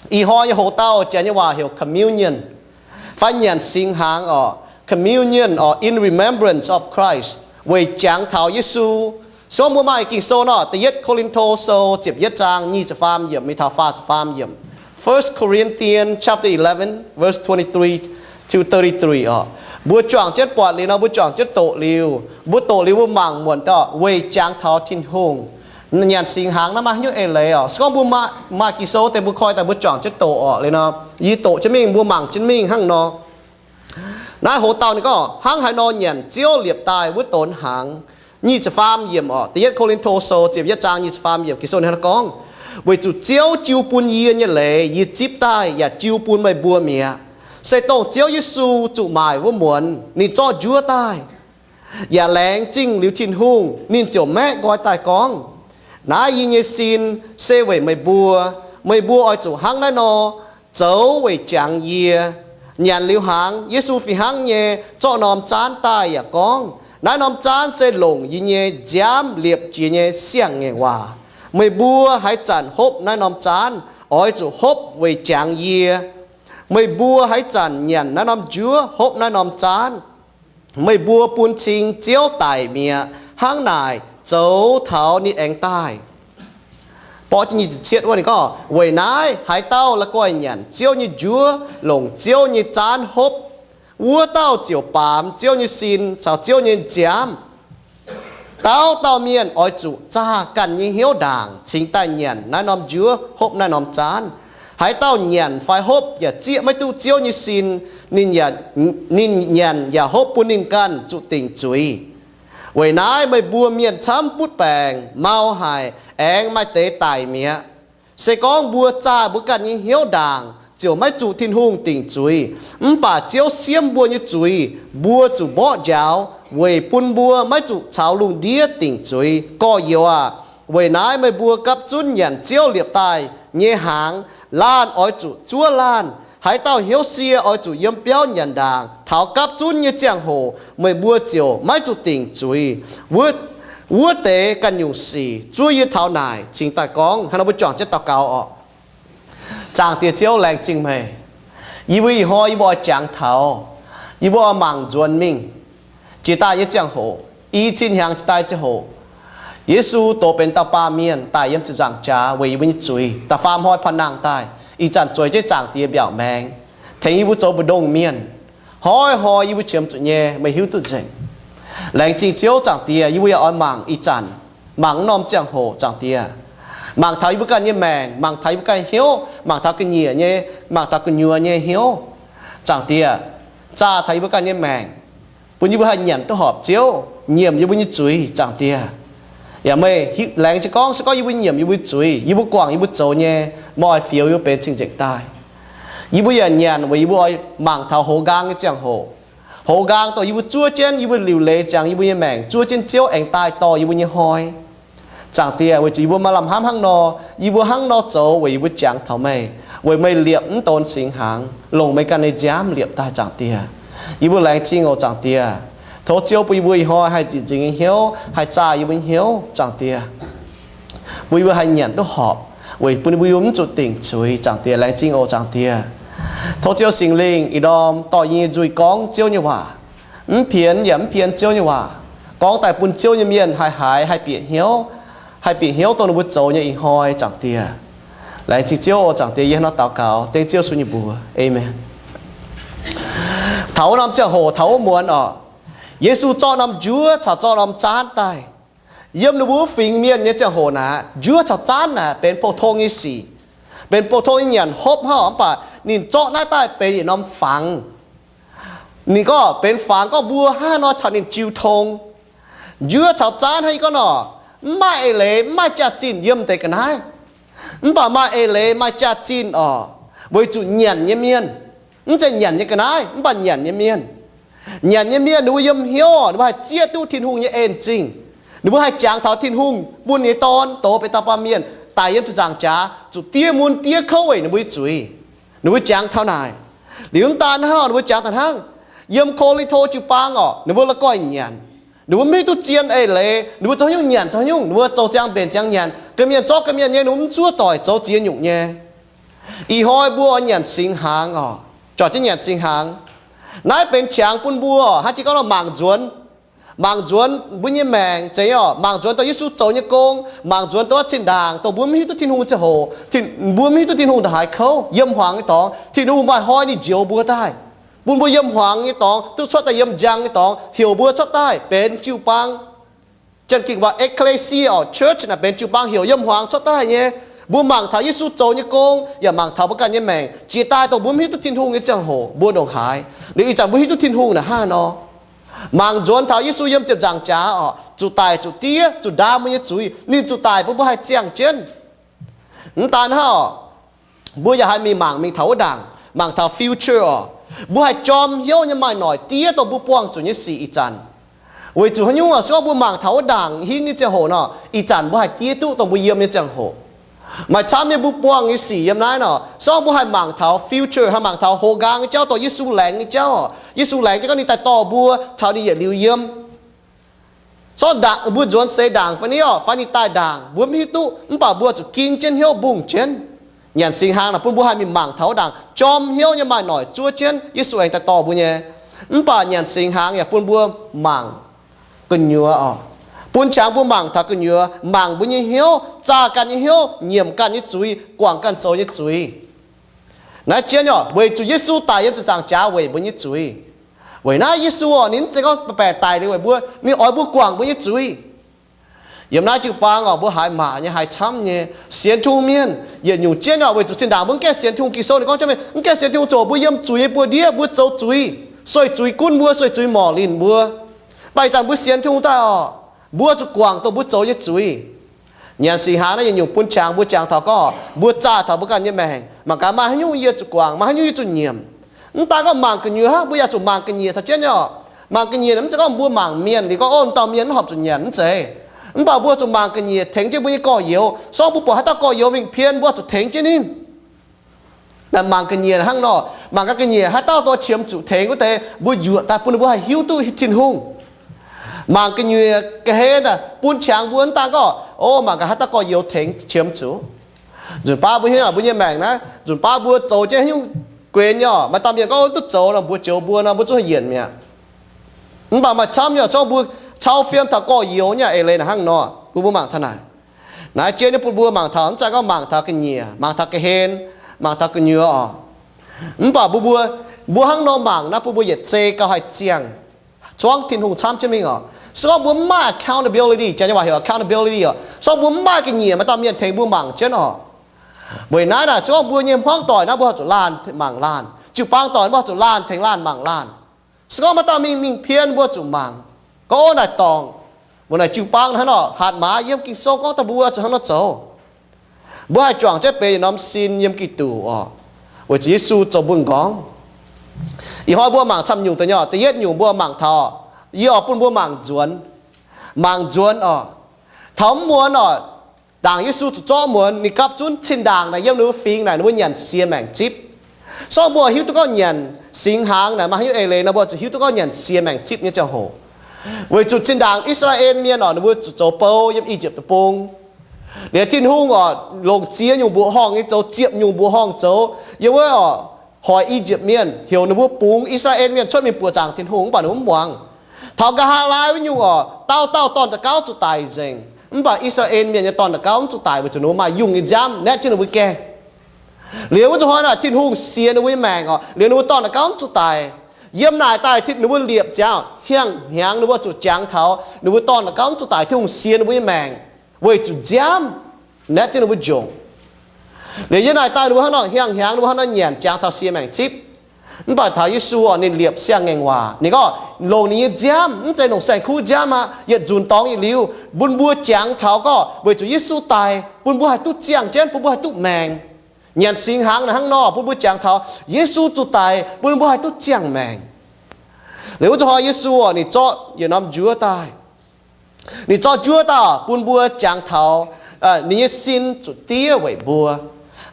Ih hnoi nyei hoc-dauh janx nyei waac heuc communion, fai nyanc singx hnaangx orqc, communion or in remembrance of Christ, weic jangx taux Yesu. Se gorngv mbuo maaih Ging-Sou nor, Da'yietv Ko^lin^to Sou ziepc yietv zaang nyic ziepc faam yiemc mingh taux faah ziepc faam yiemc. First Corinthians chapter eleven, verse twenty-three to thirty-three orqc. Mbuo juangc jienv buatc liuz nor, mbuo juangc jienv doqc liuz, mbuo doqc liuz mbuo mangc muonc daaih weic jangx taux Tin-Hungh. Nyanc singx hnaangx naaiv maaih haaix nyungc eix leiz orqc? Se gorngv mbuo maaih, maaih Ging-Sou deix mbuo koi daaih mbuo juangc jienv doqc orqc. Liuz nor, yie doqc jienv mingh, mbuo mangc jienv mingh hnangv nor. Naaiv hoc-dauh ninh gorngv, hnangv haaix nor nyanc Ziouv liepc daaih wuov donx hnaangx. Nyic ziepc faam yiemc orqc, Da'yietv Ko^lin^to Sou ziepc yietv zaang nyic ziepc faam yiemc Ging-Sou ninh hnangv naaiv gorngv, weic zuqc Ziouv jiu bun yie nyei leiz yie zipv daaih yaac jiu bun meih mbuo mi'aqv. Se dongh Ziouv Yesu zuqc maaic wuov muonz ninh zorqv njuov daaih, yaac laengz zingh liuz Tin-Hungh, ninh ziouc maeqv nqoi daaih gorngv, naaiv yie nyei sin se weic meih mbuo. Meih mbuo oix zuqc hnangv naaiv nor zoux weic jangx yie. Nyanc liuz hnaangx, Yesu fih hnangv nyei zorqv norm zaanv daaih yaac gorngv, naaiv norm zaanv se longc yie nyei nziaamv liepc jiez nyei siang-ngaengc waac. Meih mbuo haaix zanc hopv naaiv norm zaanv, oix zuqc hopv weic jangx yie. Meih mbuo haaix zanc nyanc naaiv norm njuov, hopv naaiv norm zaanv, meih mbuo bun cing Ziouv daic mi'aqv, hnangv naaic zoux taux ninh aengx daaih. Borqv nyic ziepc cietv wuov ninh gorngv, weic naaiv haaix dauh la'guaih nyanc Ziouv nyei njuov, longc Ziouv nyei zaanv hopv, wuov dauh ziouc baamz Ziouv nyei sin caux Ziouv nyei nziaamv. Dauh dauh mienh oix zuqc zaah ganh nyei hnyouv ndaangc cingx daaih nyanc naaiv norm njuov, hopv naaiv norm zaanv. Haaix dauh nyanc fai hopv yaac zieqv maiv duqv Ziouv nyei sin, ninh nyanc yaac hopv bun ninh ganh zuqc dingc zuiz. Weic naaiv meih mbuo mienh camv butv baengc, mau haic, aengx maaih deix daic mi'aqv. Se gorngv mbuo zaah mbuo ganh nyei hnyouv ndaangc, ziouc maiv zuqc Tin-Hungh dingc zuiz. Mv baac Ziouv siemv mbuo nyei zuiz, mbuo zuqc mborqv njaaux weic bun mbuo maiv zuqc caux lungh ndiev dingc zuiz. Gorx-youz aah! Weic naaiv meih mbuo gapv zunv nyanc Ziouv liepc daaih nyei hnaangx. Laanh oix zuqc zuov laanh. Haaix dauh hnyouv sie oix zuqc yiem biauv nyanc ndaangc taux gapv zunv nyei ziangh hoc meih mbuo ziouc maiv zuqc dingc zuiz. Wuov deix ganh nyungc sic zuov yie taux naaic cingx daaih gorngv. Hnangv nor mbuo juangc jienv daux gaux orqc. Zaangc Diex Ziouv, laengz zingh meih. Yie mbuo ih hnoi yie mbuo oix jangx taux, yie mbuo oix mangc nzuonx mingh. Jiex daaih nyei ziangh hoc, i cin hnyangx jiex daaih ziangh hoc, Yesu doz benx dauh baamh mienh daic yiem ziepc nzaangc jaax weic yie mbuo nyei zuiz, da'faam hnoi paan nangh daaih. Ih zanc zueiz jienv Zaangc Diex mbiaauc maengx, tengx yie mbuo zoux mbu'ndongx mienh. Hnoi-hnoi yie mbuo qiemx zuqc nyei, meih hiuv duqv nzengc. Laengz zingh Ziouv Zaangc Diex, yie mbuo yaac oix mangc ih zanc, mangc wuov norm ziangh hoc Zaangc Diex, mangc taux yie mbuo ganh nyei maengc, mangc taux yie mbuo ganh hnyouv, mangc taux ga'nyiec nyei, mangc taux gu'nyuoz nyei hnyouv. Zaangc Diex, zaah taux yie mbuo ganh nyei maengc, bun yie mbuo haih nyanc duqv horpc Ziouv, nyiemc yie mbuo nyei zuiz, Zaangc Diex. Yaac meih laengz jienv gorngv, se gorngv yie mbuo nyiemc yie mbuo nyei zuiz, yie mbuo guangc yie mbuo zoux nyei, meih oix fioux yie mbuo benx cing-nzengc daaih. Yie mbuo yaac nyanc weic yie mbuo oix mangc taux hoz nqaang nyei ziangh hoc. Hoz nqaang dorh yie mbuo zuov jienv yie mbuo liuc leiz ziangx yie mbuo nyei maengc, zuov jienv Ziouv aengx daaih dorh yie mbuo nyei hnoi. Zaangc Diex, weic zuqc yie mbuo maaih lamh hnamv hnangv nor, yie mbuo hnangv nor zoux weic yie mbuo jangx taux meih, weic meih liepc mv donx singx hnaangx, longc meih ganh nyei nziaamv liepc daaih, Zaangc Diex. Yie mbuo laengz zingh oc, Zaangc Diex. Tov Ziouv bun yie mbuo ih hnoi haih nzieqc nzingx nyei hnyouv, haih zaah yie mbuo nyei hnyouv, Zaangc Diex, bun yie mbuo haih nyanc duqv horpc, weic bun yie mbuo mv zuqc dingc zuiz, Zaangc Diex. Laengz zingh oc, Zaangc Diex. Tov Ziouv Singx Lingh ih ndorm dorh yie nyei nzuih gorngv Ziouv nyei waac, mv pienx yaac mv pien Ziouv nyei waac, gorngv daaih bun Ziouv nyei mienh haih haiz, haih bieqc hnyouv, haih bieqc hnyouv dongh ninh mbuo zoux nyei ih hnoi, Zaangc Diex. Laengz zingh Ziouv oc, Zaangc Diex. Yie hnangv nor daux gaux dengv Ziouv Yesu nyei mbuox, aamen. Taux wuov norm ziangh hoc, taux wuov muonz orqc, Yesu zorqv norm njuov caux zorqv norm zaanv daaih. Yiem ninh mbuo wuov fingx mienh nyei ziangh hoc naaic, njuov caux zaanv naaic benx pou-tong nyei sic, benx pou-tong nyei nyanc hopv hnangv, mv baac ninh zorqv naaiv daaih benx yietc norm fangx. Ninh gorngv benx fangx, gorngv mbuo hnangv haaix nor caux ninh jiu tong. Njuov caux zaanv hnangv yie gorngv nor, mv maaih eix leiz, mv maaih jaax-zinh yiem deix ga'naaiv. Mv baac maaih eix leiz, maaih jaax-zinh orqc, weic zuqc nyanc nyei mienh, mv zeiz nyanc nyei ga'naaiv, mv baac nyanc nyei mienh. Nyanc nyei mienh ninh mbuo yiem hnyouv orqc, ninh mbuo haih zieqv duqv Tin-Hungh nyei en zingh. Ninh mbuo haih jangx taux Tin-Hungh bun nyei Dorn doz benx dauh baamh mienh daic yiem ziepc nzaangc jaax zuqc diev mun diev kouv weic ninh mbuo nyei zuiz. Ninh mbuo jangx taux naaic. Liuz mv daan hnangv, ninh mbuo jangx daaih hnangv. Yiem Ko^lin^to jiu-baang orqc, ninh mbuo la'guaih nyanc. Ninh mbuo mv hiuv duqv zien eix leiz, ninh mbuo zoux haaix nyungc nyanc zoux haaix nyungc, ninh mbuo zoux ziangx mbenc ziangx nyanc, ga'mienh zorqv ga'mienh nyei, ninh mbuo mv zuov doic, zoux ziex nyungc nyei. Ih hnoi mbuo oix nyanc singx hnaangx oc, juangc jienv nyanc singx hnaangx. Naaiv benx qangx bun mbuo oc, hnangv jiex gorngv nor mangc nzuonx, mangc nzuonx mbuo nyei maengc zeiz oc, mangc nzuonx dongh Yesu zoux nyei gong, mangc nzuonx dongh wuov zinh ndaangc dongh mbuo mv hiuv duqv Tin-Hungh nyei ziangh hoc, mbuo mv hiuv duqv Tin-Hungh ndongc haaix kouv, yiem hmuangx nyei dorngx Tin-Hungh maaih hnoi ninh njoux mbuo daaih, bun mbuo yiem hmuangx nyei dorngx duqv cuotv daaih, yiem njang nyei dorngx heuc mbuo cuotv daaih benx jiu-baang. Janx-Ging waac ecclesia oc, church naaic benx jiu-baang heuc yiem hmuangx cuotv daaih nyei. Mbuo mangc taux Yesu zoux nyei gong, yaac mangc taux mbuo ganh nyei maengc jiex daaih dongh mbuo mv hiuv duqv Tin-Hungh nyei ziangh hoc mbuo ndongc haaix. Liuz ih zanc mbuo hiuv duqv Tin-Hungh naaic hnangv nor, mangc nzuonx taux Yesu yiem ziepc nzaangc jaax oc, zuqc daic zuqc diev zuqc ndaam mbuo nyei zuiz. Ninh zuqc daic bun mbuo haih ziangh jienv. Mv daan hnangv oc, mbuo yaac haih mingh mangc mingh taux wuov ndaangc, mangc taux future oc. Mbuo haih jorm hnyouv nyei maaih noic diev dongh mbuo buangh zuqc nyei sic ih zanc. Weic zuqc haaix nyungc oc? Se gorngv mbuo mangc taux wuov ndaangc hingv nyei ziangh hoc nor, ih zanc mbuo haih diev duqv dongh mbuo yiem nyei ziangh hoc. Maaih camv nyei mbuo buangh nyei sic yiem naaiv nor, se gorngv mbuo haih mangc taux future, haih mangc taux hoqc nqaang nyei jauv, dongh Yesu laengz nyei jauv oc. Yesu laengz jienv gorngv ninh daaih dorh mbuo taux ninh yietc liuz yiem. Se gorngv mbuo nzuonx seix ndaangc fai ni oc, fai ninh daaih ndaangc, mbuo mv hiuv duqv. Mv baac mbuo zuqc ging jienv hnyouv mbungh jienv. Nyanc singx hnaangx naaic bun mbuo haih mingh mangc taux wuov ndaangc, jorm hnyouv nyei maaih noic zuov jienv Yesu aengx daaih dorh mbuo nyei. Mv baac nyanc singx hnaangx yaac bun mbuo mangc gu'nyuoz oc. Bun qangx mbuo mangc taux gu'nyuoz, mangc mbuo nyei hnyouv, zaah ganh nyei hnyouv, nyiemc ganh nyei zuiz, guangc ganh zoux nyei zuiz. Naaiv jienv oc, weic zuqc Yesu daic yiem ziepc nzaangc jaax weic mbuo nyei zuiz. Weic naaiv Yesu oc, ninh mv zeiz gorngv baeqc daic liuz weic mbuo, ninh oix mbuo guangc mbuo nyei zuiz. Yiem naaiv jiu-baang oc, mbuo haiz maac nyei, haiz camv nyei, sienx Tin-Hungh mienh yietc nyungc jienv oc, weic zuqc zinh ndaangc mbuo mv gaengh sienx Tin-Hungh, Ging-Sou ninh gorngv jienv mingh, mv gaengh sienx Tin-Hungh zoqc mbuo yiem zuiz nyei buoz-ndiev, mbuo zoux zuiz, sueih zuiz gunv mbuo, sueih zuiz morc linh mbuo. Mv baac ih zanc mbuo sienx Tin-Hungh daaih oc, mbuo zuqc guangc dongh mbuo zoux nyei zuiz. Nyanc singx hnaangx naaiv yietc nyungc bun qangx mbuo jangx taux gorngv mbuo zaah taux mbuo ganh nyei maengc, mangc gaax maaih haaix nyungc yie zuqc guangc, maaih haaix nyungc yie zuqc nyiemc. Mv daan gorngv mangc gu'nyuoz hnangv, mbuo yaac zuqc mangc ga'nyiec taux jienv nyei oc. Mangc ga'nyiec naaic mv zeiz gorngv mbuo mangc mienh liuz gorngv, o, dauh mienh mv horpc zuqc nyanc, mv zeiz. Mv baac mbuo zuqc mangc ga'nyiec tengx jienv mbuo nyei gorx-youz. Se gorngv mbuo buatc haaix dauh gorx-youz mingh pien, mbuo zuqc tengx jienv ninh. Naaic mangc ga'nyiec hnangv nor, mangc gaax ga'nyiec haaix dauh dorh qiemx zuqc tengx wuov deix, mbuo yuoqc daaih bun ninh mbuo haih hiuv duqv Tin-Hungh. Mangc ga'nyiec ga'hlen naaic bun qangx mbuo mv daan gorngv, o, mangc gaax haaix dauh gorx-youz tengx qiemx zuqc. Nzunc baav mbuo hiuv mbuo nyei maengc naaiv, nzunc baav mbuo zoux jienv haaix nyungc guenx nyei oc, maaih dauh mienh gorngv duqv zoux nor, mbuox joux mbuo nor, mbuo zungv haih yienc mi'aqv. Mv baac maaih camv nyei oc, se gorngv mbuo cau fiem taux gorx-youz nyei eix leiz naaic hnangv nor, bun mbuo mangc taux naaic. Naaiv jienv nyei bun mbuo mangc taux, mv zeiz gorngv mangc taux ga'nyiec, mangc taux ga'hlen, mangc taux gu'nyuoz oc. Mv baac mbuo, mbuo, mbuo hnangv nor mangc naaiv bun mbuo yietc zei gauh haih ziangh zuangv Tin-Hungh camv jienv mingh oc. Se gorngv mbuo mv maaih accountability, Janx nyei waac heuc accountability oc, se gorngv mbuo mv maaih ga'nyiec maaih dauh mienh tengx mbuo mangc jienv oc. Weic naaiv naaic, se gorngv mbuo nyei hmuangv doic naaiv mbuo zuqc laanh mangc laanh, jiu-baang doic mbuo zuqc laanh tengx laanh mangc laanh. Se gorngv maaih dauh mingh, mingh pien mbuo zuqc mangc, gorngv, o, naaic dorngc, mbuo naaic jiu-baang hnangv nor, hatc maaz yiem Ging-Sou gorngv daaih mbuo zuqc hnangv nor zoux. Mbuo haih juangc jienv benx yietc norm sin yiem Giduc oc, weic zuqc Yesu zoux mbuo m'nqorngv. Ih hnoi mbuo mangc camv nyungc deix nyei oc. Da'yietv nyungc mbuo mangc taux, yie oix bun mbuo mangc nzuonx, mangc nzuonx oc. Taux mv muonz oc, ndaangc Yesu zuqc zorqv muonz, ninh gapv zunv zinh ndaangc naaic yiem ninh mbuo fingx naaic ninh mbuo nyanc sie maengc zipv. Se gorngv mbuo hiuv duqv gorngv nyanc singx hnaangx naaic maaih haaix nyungc eix leiz nor, mbuo zuqc hiuv duqv gorngv nyanc sie maengc zipv nyei ziangh hoc. Weic zuqc zinh ndaangc I^saa^laa^en Mienh oc, ninh mbuo zuqc zoux bou yiem I^yipv Deic-Bung. Liuz Tin-Hungh oc, longc ziex nyungc mbuoqc horngh nyei zoux, ziepc nyungc mbuoqc horngh zoux yiem wuov oc, hoic I^yipv Mienh, heuc ninh mbuo bungx I^saa^laa^en Mienh cuotv mingh buoqc zaangc Tin-Hungh, mv baac ninh mbuo mv muangx. Taux nqa'haav laai wuov nyungc oc, dauh dauh dorn-da'gauv zuqc daic nzengc, mv baac I^saa^laa^en Mienh nyei dorn-da'gauv mv zuqc daic, weic zuqc ninh mbuo maaih yungh nyei nziaamv naetv jienv ninh mbuo gaengh. Liuz wuov zuqc hnoi naaic Tin-Hungh sienx ninh mbuo nyei maengc oc, liuz ninh mbuo dorn-da'gauv mv zuqc daic. Yiem naaic daaih ninh mbuo liepc ziangx hiang hnyangx ninh mbuo zuqc jangx taux ninh mbuo dorn-da'gauv mv zuqc daic, Tin-Hungh sienx ninh mbuo nyei maengc, weic zuqc nziaamv naetv jienv ninh mbuo njongc. Liuz yiem naaic daaih ninh mbuo hnangv nor hiang hnyangx, ninh mbuo hnangv nor nyanc jangx taux sie maengc zipv. Mv baac taux Yesu oc, ninh liepc siang-ngaengc waac, ninh gorngv longc ninh nyei nziaamv, mv zeiz longc saeng-kuv nziaamv aqv, yietc nzunc dorngx yietc liuz, bun mbuo jangx taux gorngv weic zuqc Yesu daic bun mbuo haih duqv ziangh jienv, bun mbuo haih duqv maengc. Nyanc singx hnaangx naaic hnangv nor bun mbuo jangx taux Yesu zuqc daic bun mbuo haih duqv ziangh maengc. Liuz wuov zuqc hnoi Yesu oc, ninh zorqv yietc norm njuov daaih. Ninh zorqv njuov daaih bun mbuo jangx taux ninh nyei sin zuqc diev weic mbuo.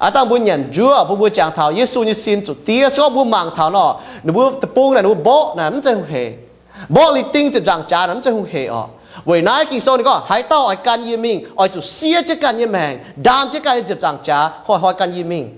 Aav dangh mbuo nyanc njuov bun mbuo jangx taux Yesu nyei sin zuqc diev. Se gorngv mbuo mangc taux nor, ninh mbuo deic-bung naaic ninh mbuo mborqv naaic mv zeiz hungh heic. Mborqv liuz ding ziepc nzaangc jaax naaic mv zeiz hungh heic oc. Weic naaiv Ging-Sou ninh gorngv, haaix dauh oix gan yie mingh oix zuqc siev jienv ganh nyei maengc, ndaam jienv ganh nyei ziepc nzaangc jaax, hnoi-hnoi gan yie mingh.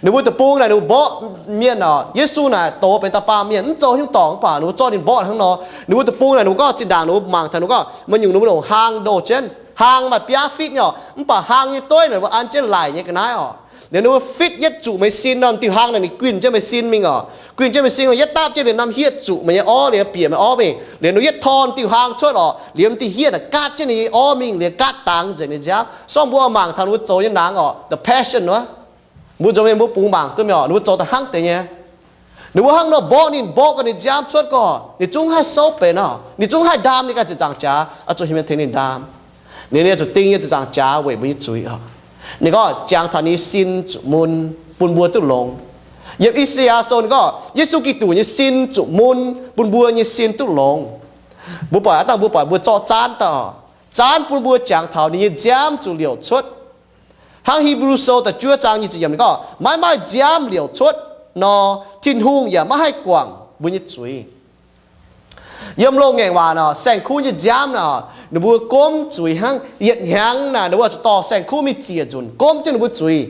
Ninh mbuo deic-bung naaic ninh mbuo mborqv mienh oc. Yesu naaic doz benx dauh baamh mienh, mv zoux nyungc dorngc, mv baac ninh mbuo zorqv ninh mborqv hnangv nor. Ninh mbuo deic-bung naaic ninh mbuo gorngv zinh ndaangc ninh mbuo mangc taux ninh mbuo gorngv maaih nyungc ninh mbuo longc hlang ndoh jienv. Hlang maaih biaav fitv nyei oc, mv baac hlang nyei dueiv naaic ninh mbuo an jienv laic nyei ga'naaiv oc. Liuz ninh mbuo fitv yietv zuqc meih sin nor, diuh hlang naaic ninh guinh jienv meih sin mingh oc. Guinh jienv meih sin nor, yietv dapv jienv liuz norm hietv zuqc meih nyei orv, liuz bieqc meih orv mingh. Liuz ninh yietv torn diuh hlang cuotv oc, liuz diuh hietv naaic gaatv jienv ninh nyei orv mingh, liuz gaatv dangx nzengc ninh nziaamv. Sorng mbuo mangc taux ninh mbuo zoux nyei naang oc, the Passion wuov. Mbuo nzomz mienh mbuo bungx mangc duqv mi'aqv, ninh mbuo zoux daaih hnangv deix nyei. Ninh mbuo hnangv nor mborqv ninh, mborqv gau ninh nziaamv cuotv gorqv, ninh zungv haih souv benx oc. Ninh zungv haih ndaam ninh ganh ziepc nzaangc jaax, oix zuqc heuc mienh tengx ninh ndaam. Ninh, ninh zuqc ding nyei ziepc nzaangc jaax weic mbuo nyei zuiz oc. Ninh gorngv jangx taux ninh nyei sin zuqc mun bun mbuo duqv longx. Yiem I^saa^yaa Sou ninh gorngv Yesu Giduc nyei sin zuqc mun bun mbuo nyei sin duqv longx. Mbuo buatc, aav dangh mbuo buatc mbuo zorqv zaanv daaih oc. Zaanv bun mbuo jangx taux ninh nyei nziaamv zuqc liouc cuotv. Hnangv Hipv^lu Sou da'juov zaang nyic ziepc yiemc ninh gorngv, maiv maaih nziaamv liouc cuotv nor, Tin-Hungh yaac maiv haih guangc mbuo nyei zuiz. Yiem loz-ngaengc waac nor, saeng-kuv nyei nziaamv naaic, ninh mbuo gomv zuiz hnangv. Yietc hnyangx naaic ninh mbuo zuqc dorh saeng-kuv mingh ziec nzunc gomv jienv ninh mbuo zuiz.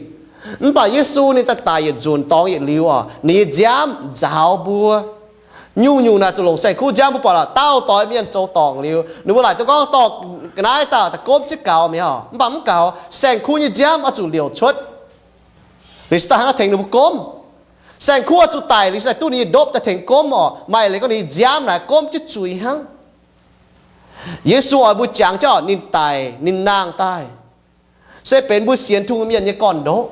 Mv baac Yesu ninh daaih daic yietc nzunc dorngx yietc liuz oc, ninh nyei nziaamv nzaaux mbuo. Nyungc-nyungc naaic zuqc longc saeng-kuv nziaamv. Mbuo buatc lorqc, daauh doix mienh zoux dorngc liuz, ninh mbuo laaic duqv gorngv dorh ga'naaiv daaih daaih gomv jienv gaux mi'aqv. Mv baac mv gaux, saeng-kuv nyei nziaamv oix zuqc liouc cuotv. Liuz se daaih hnangv tengx ninh mbuo gomv. Saeng-kuv oix zuqc daic liuz se daaih duqv ninh nyei ndopv daaih tengx gomv oc. Maaih leiz gorngv ninh nyei nziaamv naaic gomv jienv zuiz hnangv. Yesu oix mbuo jangx jienv oc, ninh daic, ninh nangh daaih, se benx mbuo sienx Tin-Hungh mienh nyei gorn-ndoqv.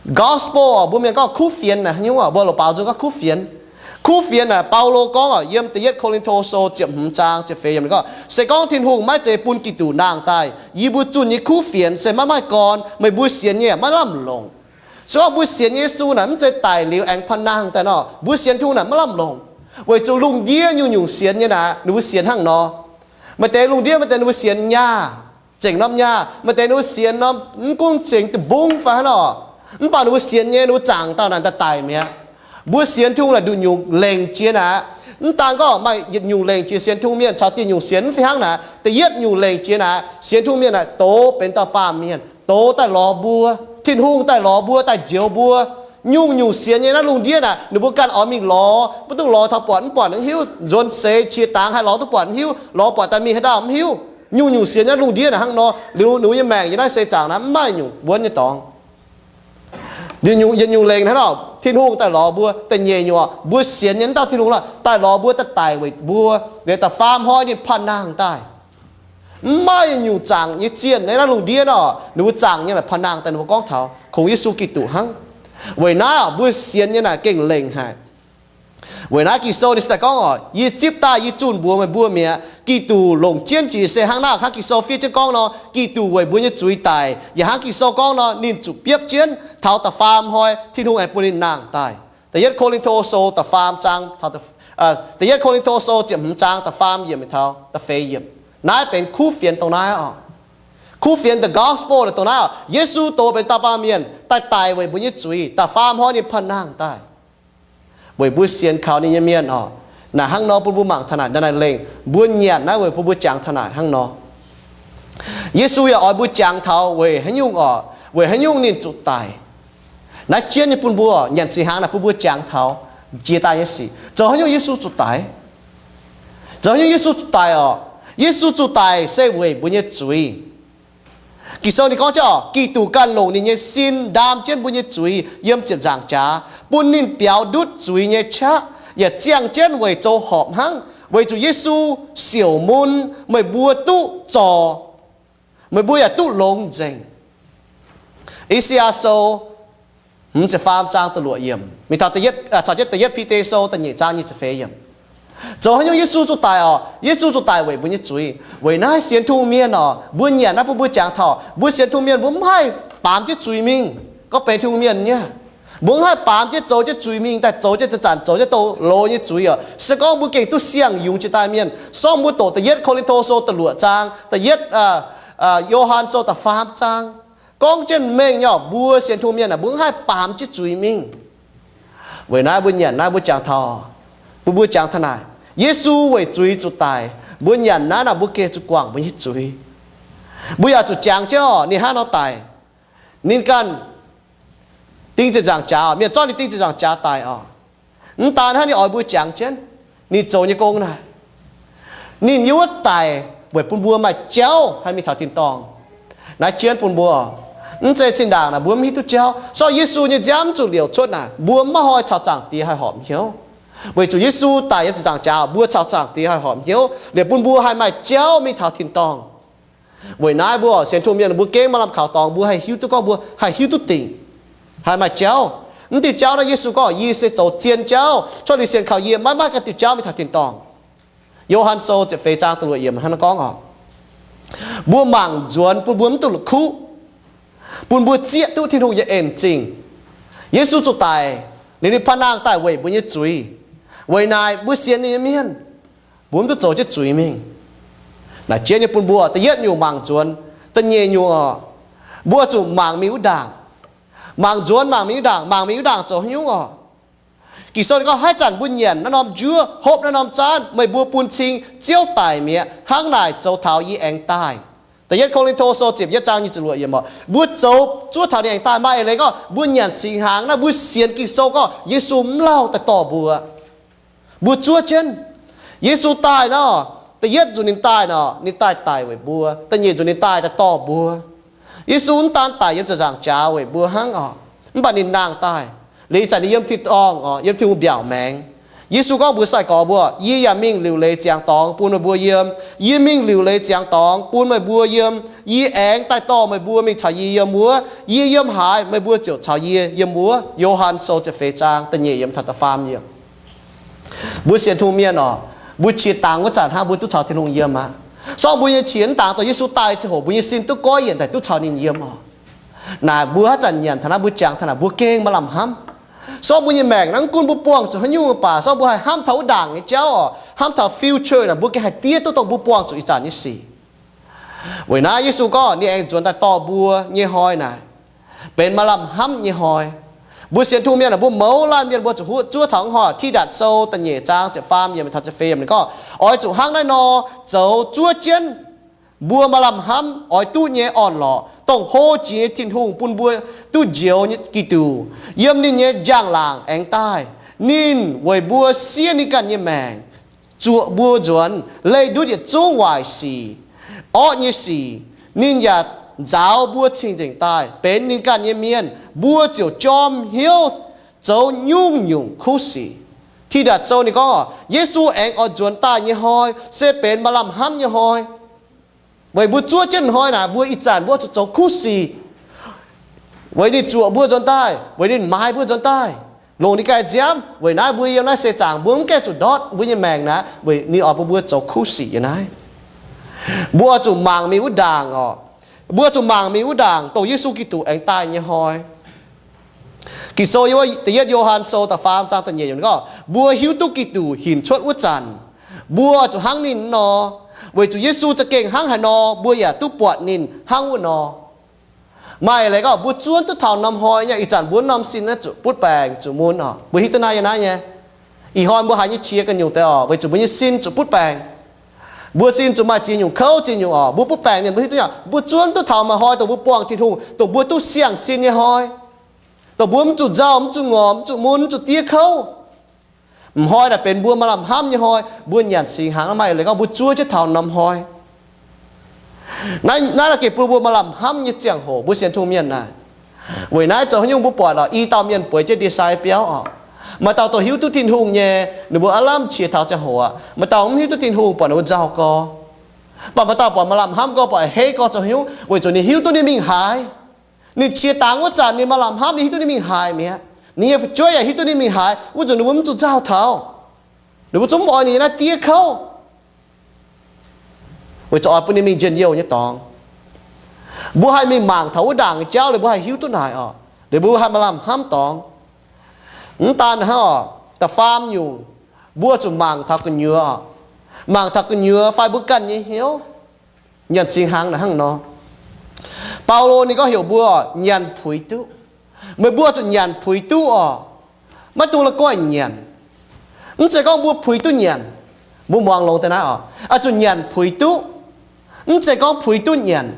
Gospel oc, mbuo mienh gorngv kuv fienx naaic, haaix nyungc oc, mbuo loz-baaux nzung gorngv kuv fienx. Kuv fienx naaic, Baulo gorngv oc, yiem da'yietv Ko^lin^to Sou ziepc hmz zaang ziepc feix yiemc ninh gorngv, se gorngv Tin-Hungh maiv zeiz bun Giduc nangh daaih, yie mbuo zunh nyei kuv fienx se maiv maaih gorn, meih mbuo sienx nyei maiv lamh longc. Se gorngv mbuo sienx Yesu naaic mv zeiz daic liuz aengx paav nangh daaih nor, mbuo sienx Tin-Hungh naaic maiv lamh longc. Weic zuqc lungh ndiev nyungc-nyungc sienx nyei naaic, ninh mbuo sienx hnangv nor. Maaih deix lungh ndiev, maaih deix ninh mbuo sienx nyaah, zengc norm nyaah. Maaih deix ninh mbuo sienx norm mv gunv sienx deic-bung fai hnangv nor, mv baac ninh mbuo sienx nyei, ninh mbuo zaangc dauh naaic daaih daic mi'aqv. Mbuo sienx Tin-Hungh naaic nduqc nyungc lengc jiex naaic. Mv daan gorngv maaih yietc nyungc lengc jiex sienx Tin-Hungh mienh caux dieh nyungc sienx mv fih hnangv naaic. Da'yietv nyungc lengc jiex naaic, sienx Tin-Hungh mienh naaic doz benx dauh baamh mienh, doz daaih lorz mbuo. Tin-Hungh daaih lorz mbuo, daaih njoux mbuo. Nyungc-nyungc sienx nyei naaiv lungh ndiev naaic, ninh mbuo ganh oix mingh lorz, maiv dungx lorz taux buatc mv buatc mv hiuv, nzuonx seix qiex dangx haih lorz duqv buatc mv hiuv, lorz buatc daaih mingh haaix dauh mv hiuv. Nyungc-nyungc sienx nyei naaiv lungh ndiev naaic hnangv nor, liuz ninh mbuo nyei maengc yiem naaiv seix zaangc naaic mv maaih nyungc wuonv nyei dorngx. Yietc nyungc, yietc nyungc lengc hnangv nor, Tin-Hungh daaih lorz mbuo. Da'nyeic nyungc oc, mbuo sienx nyei naaiv dauh Tin-Hungh lorqc, daaih lorz mbuo, daaih daic weic mbuo, liuz da'faam hnoi ninh paav nangh daaih. Mv maaih yietc nyungc zaangc nyei zienh naaiv lungh ndiev nor, ninh mbuo zaangc nyei naaic paav nangh daaih, ninh mbuo gorngv taux kungx Yesu Giduc hnangv. Weic naaiv oc, mbuo sienx nyei naaic gengh lengc haic. Weic naaiv Ging-Sou ninh se daaih gorngv oc, yie zipv daaih yie zunh mbuox meih mbuo mi'aqv, Giduc longc jienv jiex se hnangv naaiv hnangv Ging-Sou fiev jienv gorngv nor, Giduc weic mbuo nyei zuiz daic. Yaac hnangv Ging-Sou gorngv nor, ninh zuqc biopv jienv taux da'faam hnoi Tin-Hungh aengx bun ninh nangh daaih. Da'yietv Ko^lin^to Sou da'faam zaang, Da'yietv Ko^lin^to Sou ziepc hmz zaang da'faam yiemc taux da'feix yiemc. Naaiv benx kuv fienx dongh naaiv oc. Kuv fienx, the gospel, dongh naaiv oc. Yesu doz benx dauh baamh mienh daaih daic weic mbuo nyei zuiz, da'faam hnoi ninh paav nangh daaih weic mbuo sienx kaux ninh nyei mienh oc. Naaic hnangv nor bun mbuo mangc taux naaic, naaiv naaic lengh mbuo nyanc naaiv weic bun mbuo jangx taux naaic hnangv nor. Yesu yaac oix mbuo jangx taux weic haaix nyungc oc, weic haaix nyungc ninh zuqc daic. Naaiv jienv nyei bun mbuo nyanc singx hnaangx naaic bun mbuo jangx taux jiex daaih nyei sic. Zoux haaix nyungc Yesu zuqc daic? Zoux haaix nyungc Yesu zuqc daic oc? Yesu zuqc daic se weic mbuo nyei zuiz. Ging-Sou ninh gorngv jienv oc, Giduc ganh longc ninh nyei sin ndaam jienv mbuo nyei zuiz yiem ziepc nzaangc jaax, bun ninh biaux ndutv zuiz nyei qaqv, yaac ziangh jienv weic zoux horpc hnangv. Weic zuqc Yesu siouc mun, meih mbuo duqv zorc, meih mbuo yaac duqv longx nzengc. I^saa^yaa Sou hmz ziepc faam zaang da'luoqc yiemc mingh taux da'yietv, caux jienv da'yietv Bide Sou da'nyeic zaang nyic ziepc feix yiemc. Zoux haaix nyungc Yesu zuqc daic oc? Yesu zuqc daic weic mbuo nyei zuiz. Weic naaiv sienx Tin-Hungh mienh oc, mbuo nyanc naaiv bun mbuo jangx taux mbuo sienx Tin-Hungh mienh mbuo mv haih baamz jienv zuiz mingh. Gorngv benx Tin-Hungh mienh nyei, mbuo mv haih baamz jienv zoux jienv zuiz mingh daaih, zoux jienv zanc-zanc zoux jienv douz-loz nyei zuiz oc. Se gorngv mbuo gengh duqv siang-yungz jiex daaih mienh, sorng mbuo doqc da'yietv Ko^lin^to Sou da'luoqc zaang, da'yietv Yo^han Sou da'faam zaang, gorngv jienv mengh nyei oc, mbuo sienx Tin-Hungh mienh aah, mbuo mv haih baamz jienv zuiz mingh. Weic naaiv mbuo nyanc naaiv mbuo jangx taux, mbuo, mbuo jangx taux naaic, Yesu weic zuiz zuqc daic. Mbuo nyanc naaiv naaic mbuo gengh zuqc guangc mbuo nyei zuiz. Mbuo yaac zuqc jangx jienv oc, ninh hnangv nor daic, ninh ganh ding ziepc nzaangc jaax, mienh zorqv ninh ding ziepc nzaangc jaax daic oc. Mv daan hnangv, ninh oix mbuo jangx jienv ninh zoux nyei gong naaic, ninh yiem wuov daic weic bun mbuo maaih jauv haih mingh taux tin-dorngh. Naaiv jienv bun mbuo, mv zeiz zinh ndaangc naaic mbuo mv hiuv duqv jauv. Sorng Yesu nyei nziaamv zuqc liouc cuotv naaic, mbuo maiv hnoi caux Zaangc Diex haih horpc hnyouv. Weic zuqc Yesu daic yiem ziepc nzaangc jaax, mbuo caux Zaangc Diex haih horpc hnyouv liouc bun mbuo haih maaih jauv mingh taux tin-dorngh. Weic naaiv mbuo sienx Tin-Hungh mienh mbuo gengh maaih lamh kaux dorngx, mbuo haih hiuv duqv gorngv mbuo haih hiuv duqv dingc, haih maaih jauv. Mv diuh jauv naaiv Yesu gorngv, yie se zoux zien jauv, cuotv liuz sienx kaux yie maiv maaih ganh diuh jauv mingh taux tin-dorngh. Yo^han Sou ziepc feix zaang da'luoqc yiemc hnangv naaiv gorngv oc, mbuo mangc nzuonx bun mbuo mv duqv la'kuqv, bun mbuo zieqv duqv Tin-Hungh nyei en zingh. Yesu zuqc daic, liuz ninh panh nangh daaih weic mbuo nyei zuiz. Weic naaic mbuo sienx ninh nyei mienh, mbuo mv duqv zoux jienv zuiz mingh. Naaic jienv nyei bun mbuo da'yietv nyungc mangc nzuonx. Da'nyeic nyungc oc, mbuo zuqc mangc mingh wuov ndaangc. Mangc nzuonx mangc mingh wuov ndaangc, mangc mingh wuov ndaangc zoux haaix nyungc oc? Ging-Sou ninh gorngv, haaix zanc mbuo nyanc naaiv norm njuov, hopv naaiv norm zaanv, meih mbuo bun cing ziouv daic mi'aqv. Hnangv naaic zoux taux yie aengx daaih. Da'yietv Ko^lin^to Sou ziepc yietv zaang nyic ziepc luoqc yiemc oc, mbuo zoux zuov taux ninh aengx daaih. Maaih eix leiz gorngv mbuo nyanc singx hnaangx naaiv, mbuo sienx Ging-Sou gorngv Yesu mv lauh daaih dorh mbuo. Mbuo zuov jienv Yesu daaih nor, da'yietv nzunc ninh daaih nor, ninh daaih daic weic mbuo. Da'nyeic nzunc ninh daaih daaih dorh mbuo. Yesu mv daan daic yiem ziepc nzaangc jaax weic mbuo hnangv oc, mv baac ninh nangh daaih, liuz ih zanc ninh yiem tin-dorngh oc, yiem Tin-Hungh mbiaauc maengx. Yesu gorngv mbuox sai-gorx mbuo, yie yaac mingh liuc leiz ziangx dorngx bun meih mbuo yiem. Yie mingh liuc leiz ziangx dorngx bun meih mbuo yiem. Yie aengx daaih dorh meih mbuo mingh caux yie yiem wuov. Yie yiem haaix, meih mbuo ziouc caux yie yiem wuov. Yo^han Sou ziepc feix zaang da'nyeic yiemc taux da'faam yiemc. Mbuo sienx Tin-Hungh mienh oc, mbuo qiex dangx wuov zanc hnangv mbuo duqv caux Tin-Hungh yiem aqv. Sorng mbuo nyei qiex mv dangx dongh Yesu daaih ziangh hoc mbuo nyei sin duqv goiv yienc daaih duqv caux ninh yiem oc. Naaic mbuo haaix zanc nyanc taux naaiv, mbuo jangx taux naaic, mbuo gengh maaih lamh hnamv. Sorng mbuo nyei maengc naaiv, mv gunv mbuo buangh zuqc haaix nyungc mv baac, sorng mbuo haih hnamv taux wuov ndaangc nyei jauv oc, hnamv taux future naaic, mbuo gengh haih diev duqv dongh mbuo buangh zuqc ih zanc nyei sic. Weic naaiv Yesu gorngv ninh aengx nzuonx daaih dorh mbuo nyei hnoi naaic, benx maaih lamh hnamv nyei hnoi. Mbuo sienx Tin-Hungh mienh aah, mbuo mouz laanh mienh mbuo zuqc huotv zuov taux hnoi. Tidatc Sou da'nyeic zaang ziepc faam yiemc taux ziepc feix yiemc ninh gorngv, oix zuqc hnangv naaiv nor zoux zuov jienv mbuo maaih lamh hnamv oix duqv nyei orn-lorqc, dongh hlo jiex nyei Tin-Hungh bun mbuo duqv njoux nyei Giduc, yiem ninh nyei njang-laangc aengx daaih. Ninh weic mbuo siev ninh ganh nyei maengc, zuoqc mbuo nzuonx leih ndutv yietc zungv waaic sic, orqv nyei sic. Ninh yaac nzaaux mbuo cing-nzengc daaih benx ninh ganh nyei mienh, mbuo ziouc jorm hnyouv zoux nyungc-nyungc kuv sic. Tidatc Sou ninh gorngv, Yesu aengx oix nzuonx daaih nyei hnoi se benx maaih lamh hnamv nyei hnoi. Weic mbuo zuov jienv hnoi naaic, mbuo ih zanc mbuo zuqc zoux kuv sic, weic ninh zuoqc mbuo nzuonx daaih, weic ninh maaiz mbuo nzuonx daaih, longc ninh ganh nziaamv. Weic naaiv mbuo yiem naaiv seix zaangc mbuo mv gaengh zuqc ndortv mbuo nyei maengc naaic, weic ninh oix bun mbuo zoux kuv sic nyei naaiv. Mbuo oix zuqc mangc mingh wuov ndaangc oc. Mbuo oix zuqc mangc mingh wuov ndaangc dongh Yesu Giduc aengx daaih nyei hnoi. Ging-Sou da'yietv Yo^han Sou da'faam zaang da'nyeic yiemc gorngv, mbuo hiuv duqv Giduc hinc cuotv wuov zanc, mbuo zuqc hnangv ninh nor. Weic zuqc Yesu za'gengh hnangv haaix nor, mbuo yaac duqv buatc ninh hnangv wuov nor. Maaih leiz gorngv mbuo zuov duqv taux norm hnoi nyei, ih zanc mbuo norm sin naaiv zuqc butv baengc zuqc mun oc. Mbuo hiuv duqv naaiv yiem naaiv nyei. Ih hnoi mbuo haiz nyei qiex ganh nyungc deix oc, weic zuqc mbuo nyei sin zuqc butv baengc. Mbuo sin zuqc maaih ziex nyungc kouv ziex nyungc oc. Mbuo butv baengc mienh mbuo hiuv duqv nyei, mbuo zuov duqv taux maaih hnoi dongh mbuo buangh Tin-Hungh, dongh mbuo duqv siang-sin nyei hnoi, dongh mbuo mv zuqc nzauh, mv zuqc ngorc, mv zuqc mun, mv zuqc diev kouv. M'hnoi naaic benx mbuo maaih lamh hnamv nyei hnoi. Mbuo nyanc singx hnaangx naaiv, maaih leiz gorngv mbuo zuov jienv taux norm hnoi. Naaiv, naaiv gengh bun mbuo maaih lamh hnamv nyei ziangh hoc, mbuo sienx Tin-Hungh mienh naaic. Weic naaiv zoux haaix nyungc mbuo buatc oc, i dauh mienh bueix jienv ndie-sai biauv oc. Maaih dauh dongh hiuv duqv Tin-Hungh nyei, ninh mbuo aav lamh qiex taux ziangh hoc aqv. Maaih dauh mv hiuv duqv Tin-Hungh, buatc ninh mbuo nzauh gorx. Mv baac maaih dauh buatc maaih lamh hnamv gorx, buatc a'hneiv gorx, zoux haaix nyungc? Weic zuqc ninh hiuv duqv ninh mingh haaix. Ninh qiex dangx wuov zanc ninh maaih lamh hnamv, ninh hiuv duqv ninh mingh haaix mi'aqv. Ninh nyei fu'jueiv yaac hiuv duqv ninh mingh haaix, wuov nzunc ninh mbuo mv zuqc nzauh taux. Ninh mbuo zungv mv oix ninh naaiv diev kouv, weic zuqc oix bun ninh mingh njien-youh nyei dorngx. Mbuo haih mingh mangc taux wuov ndaangc nyei jauv liuz, mbuo haih hiuv duqv naaic oc. Liuz mbuo haih maaih lamh hnamv dorngx. Mv daan hnangv oc, da'faam nyungc, mbuo zuqc mangc taux gu'nyuoz oc. Mangc taux gu'nyuoz fai mbuo ganh nyei hnyouv, nyanc singx hnaangx naaic hnangv nor. Baulo ninh gorngv heuc mbuo nyanc puix duqv. Meih mbuo zuqc nyanc puix duqv oc. Maiv dungx la'guaih nyanc. Mv zeiz gorngv mbuo puix duqv nyanc. Mbuo muangx longx deix naaiv oc, oix zuqc nyanc puix duqv. Mv zeiz gorngv puix duqv nyanc.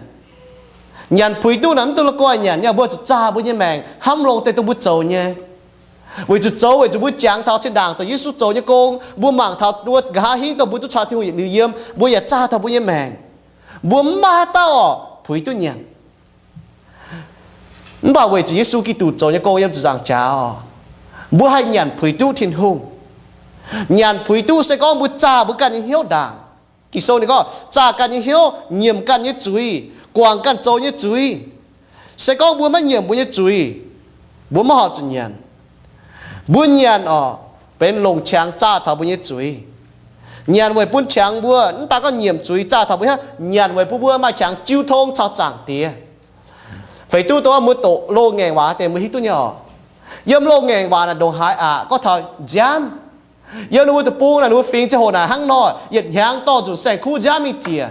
Nyanc puix duqv naaic mv dungx la'guaih nyanc, yaac mbuo zuqc zaah mbuo nyei maengc hnamv longx deix dongh mbuo zoux nyei. Weic zuqc zoux, weic zuqc mbuo jangx taux zinh ndaangc dongh Yesu zoux nyei gong, mbuo mangc taux mbuo nqa'haav hingv dongh mbuo duqv caux Tin-Hungh yietc liuz yiem, mbuo yaac zaah taux mbuo nyei maengc. Mbuo mv maaih haaix dauh puix duqv nyanc. Mv baac weic zuqc Yesu Giduc zoux nyei gong yiem ziepc nzaangc jaax, mbuo haih nyanc puix duqv Tin-Hungh. Nyanc puix duqv se gorngv mbuo zaah mbuo ganh nyei hnyouv ndaangc. Ging-Sou ninh gorngv zaah ganh nyei hnyouv, nyiemc ganh nyei zuiz, guangc ganh zoux nyei zuiz. Se gorngv mbuo maiv nyiemc mbuo nyei zuiz, mbuo maiv horpc zuqc nyanc. Mbuo nyanc oc, benx longc qangx zaah taux mbuo nyei zuiz. Nyanc weic bun qangx mbuo, mv daan gorngv nyiemc zuiz zaah taux mbuo hnangv, nyanc weic bun mbuo maaih qangx jiu tong caux Zaangc Diex. Feix duqv dongh mbuo doqc loz-ngaengc waac deix mbuo hiuv duqv nyei oc. Yiem loz-ngaengc waac naaic ndongc haaix aqc gorngv taux nziaamv. Yiem ninh mbuo deic-bung naaic, ninh mbuo fingx ziangh hoc naaic hnangv nor, yietc hnyangx dorh nzunc saeng-kuv nziaamv mingh ziec.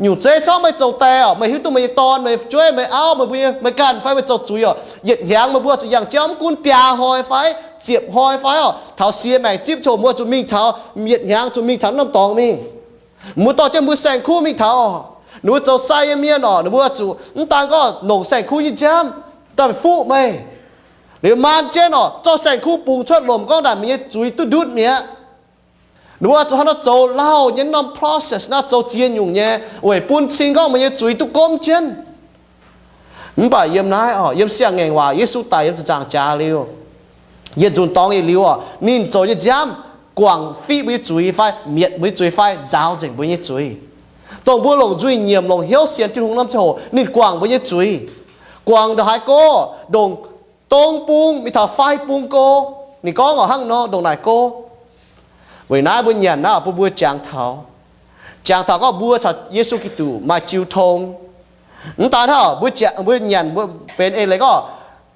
Nyungc zeiv corc meih zoux die oc, meih hiuv duqv meih nyei dorn, meih fu'jueiv, meih auv, meih mbuo nyei, meih ganh fai meih zoux zuiz oc, yietc hnyangx meih mbuo zuqc yangh jauv mv gunv biaa hnoi fai ziepc hnoi fai oc, taux siex maengc zipv ziangh hoc mbuo zuqc mingh taux, yietc hnyangx zuqc mingh taux norm dorngx mingh. Mbuo dorh jienv mbuo saeng-kuv mingh taux oc. Ninh mbuo zoux sai nyei mienh oc, ninh mbuo zuqc mv daan gorngv longc saeng-kuv nyei nziaamv daaih fuqv meih. Liuz maan jienv oc, zorqv saeng-kuv bungx cuotv lomc gorngv naaic meih nyei zuiz duqv ndutv mi'aqv. Ninh mbuo zuqc hnangv nor zoux lauh nyei norm process naaiv, zoux ziex nyungc nyei weic bun cing gorngv meih nyei zuiz duqv gomv jienv. Mv baac yiem naaiv oc, yiem siang-ngaengc waac Yesu daic yiem ziepc nzaangc jaax liuz, yietc nzunc dorngx yietc liuz oc, ninh zoux nyei nziaamv guangc fiqv mbuo nyei zuiz fai mietc mbuo nyei zuiz fai nzaaux nzengc mbuo nyei zuiz. Dongh mbuo longc nzuih nyiemc, longc hnyouv sienx Tin-Hungh norm ziangh hoc ninh guangc mbuo nyei zuiz. Guangc ndongc haaix go? Ndongc dong bung mingh taux fai bung go. Ninh gorngv oc, hnangv nor ndongc naaic go. Weic naaiv mbuo nyanc naaiv bun mbuo jangx taux, jangx taux gorngv mbuo caux Yesu Giduc maaih jiu tong. Mv daan hnangv, mbuo nyanc mbuo benx eix leiz gorngv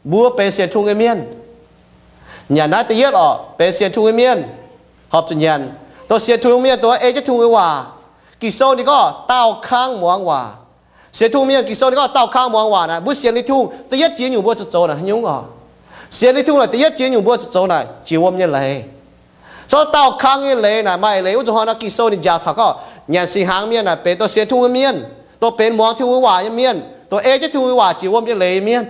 mbuo benx sienx Tin-Hungh nyei mienh. Nyanc naaiv da'yietv oc, benx sienx Tin-Hungh nyei mienh horpc zuqc nyanc. Dongh sienx Tin-Hungh mienh, dongh ei jienv Tin-Hungh nyei waac. Ging-Sou ninh gorngv daauh kangv muangx waac. Sienx Tin-Hungh mienh, Ging-Sou ninh gorngv daauh kangv muangx waac naaic, mbuo sienx Tin-Hungh da'yietv jiex nyungc mbuo zuqc zoux naaic haaix nyungc oc? Sienx Tin-Hungh naaic da'yietv jiex nyungc mbuo zuqc zoux naaic jiex wuom nyei leiz. Zorqv daauh kangv nyei leiz naaic maaih leiz wuov nzunc hnoi nor, Ging-Sou ninh njaaux taux gorngv nyanc singx hnaangx mienh naaic benx dongh sienx Tin-Hungh nyei mienh, dongh benx muangx Tin-Hungh waac nyei mienh, dongh ei jienv Tin-Hungh nyei waac jiex wuom nyei leiz nyei mienh.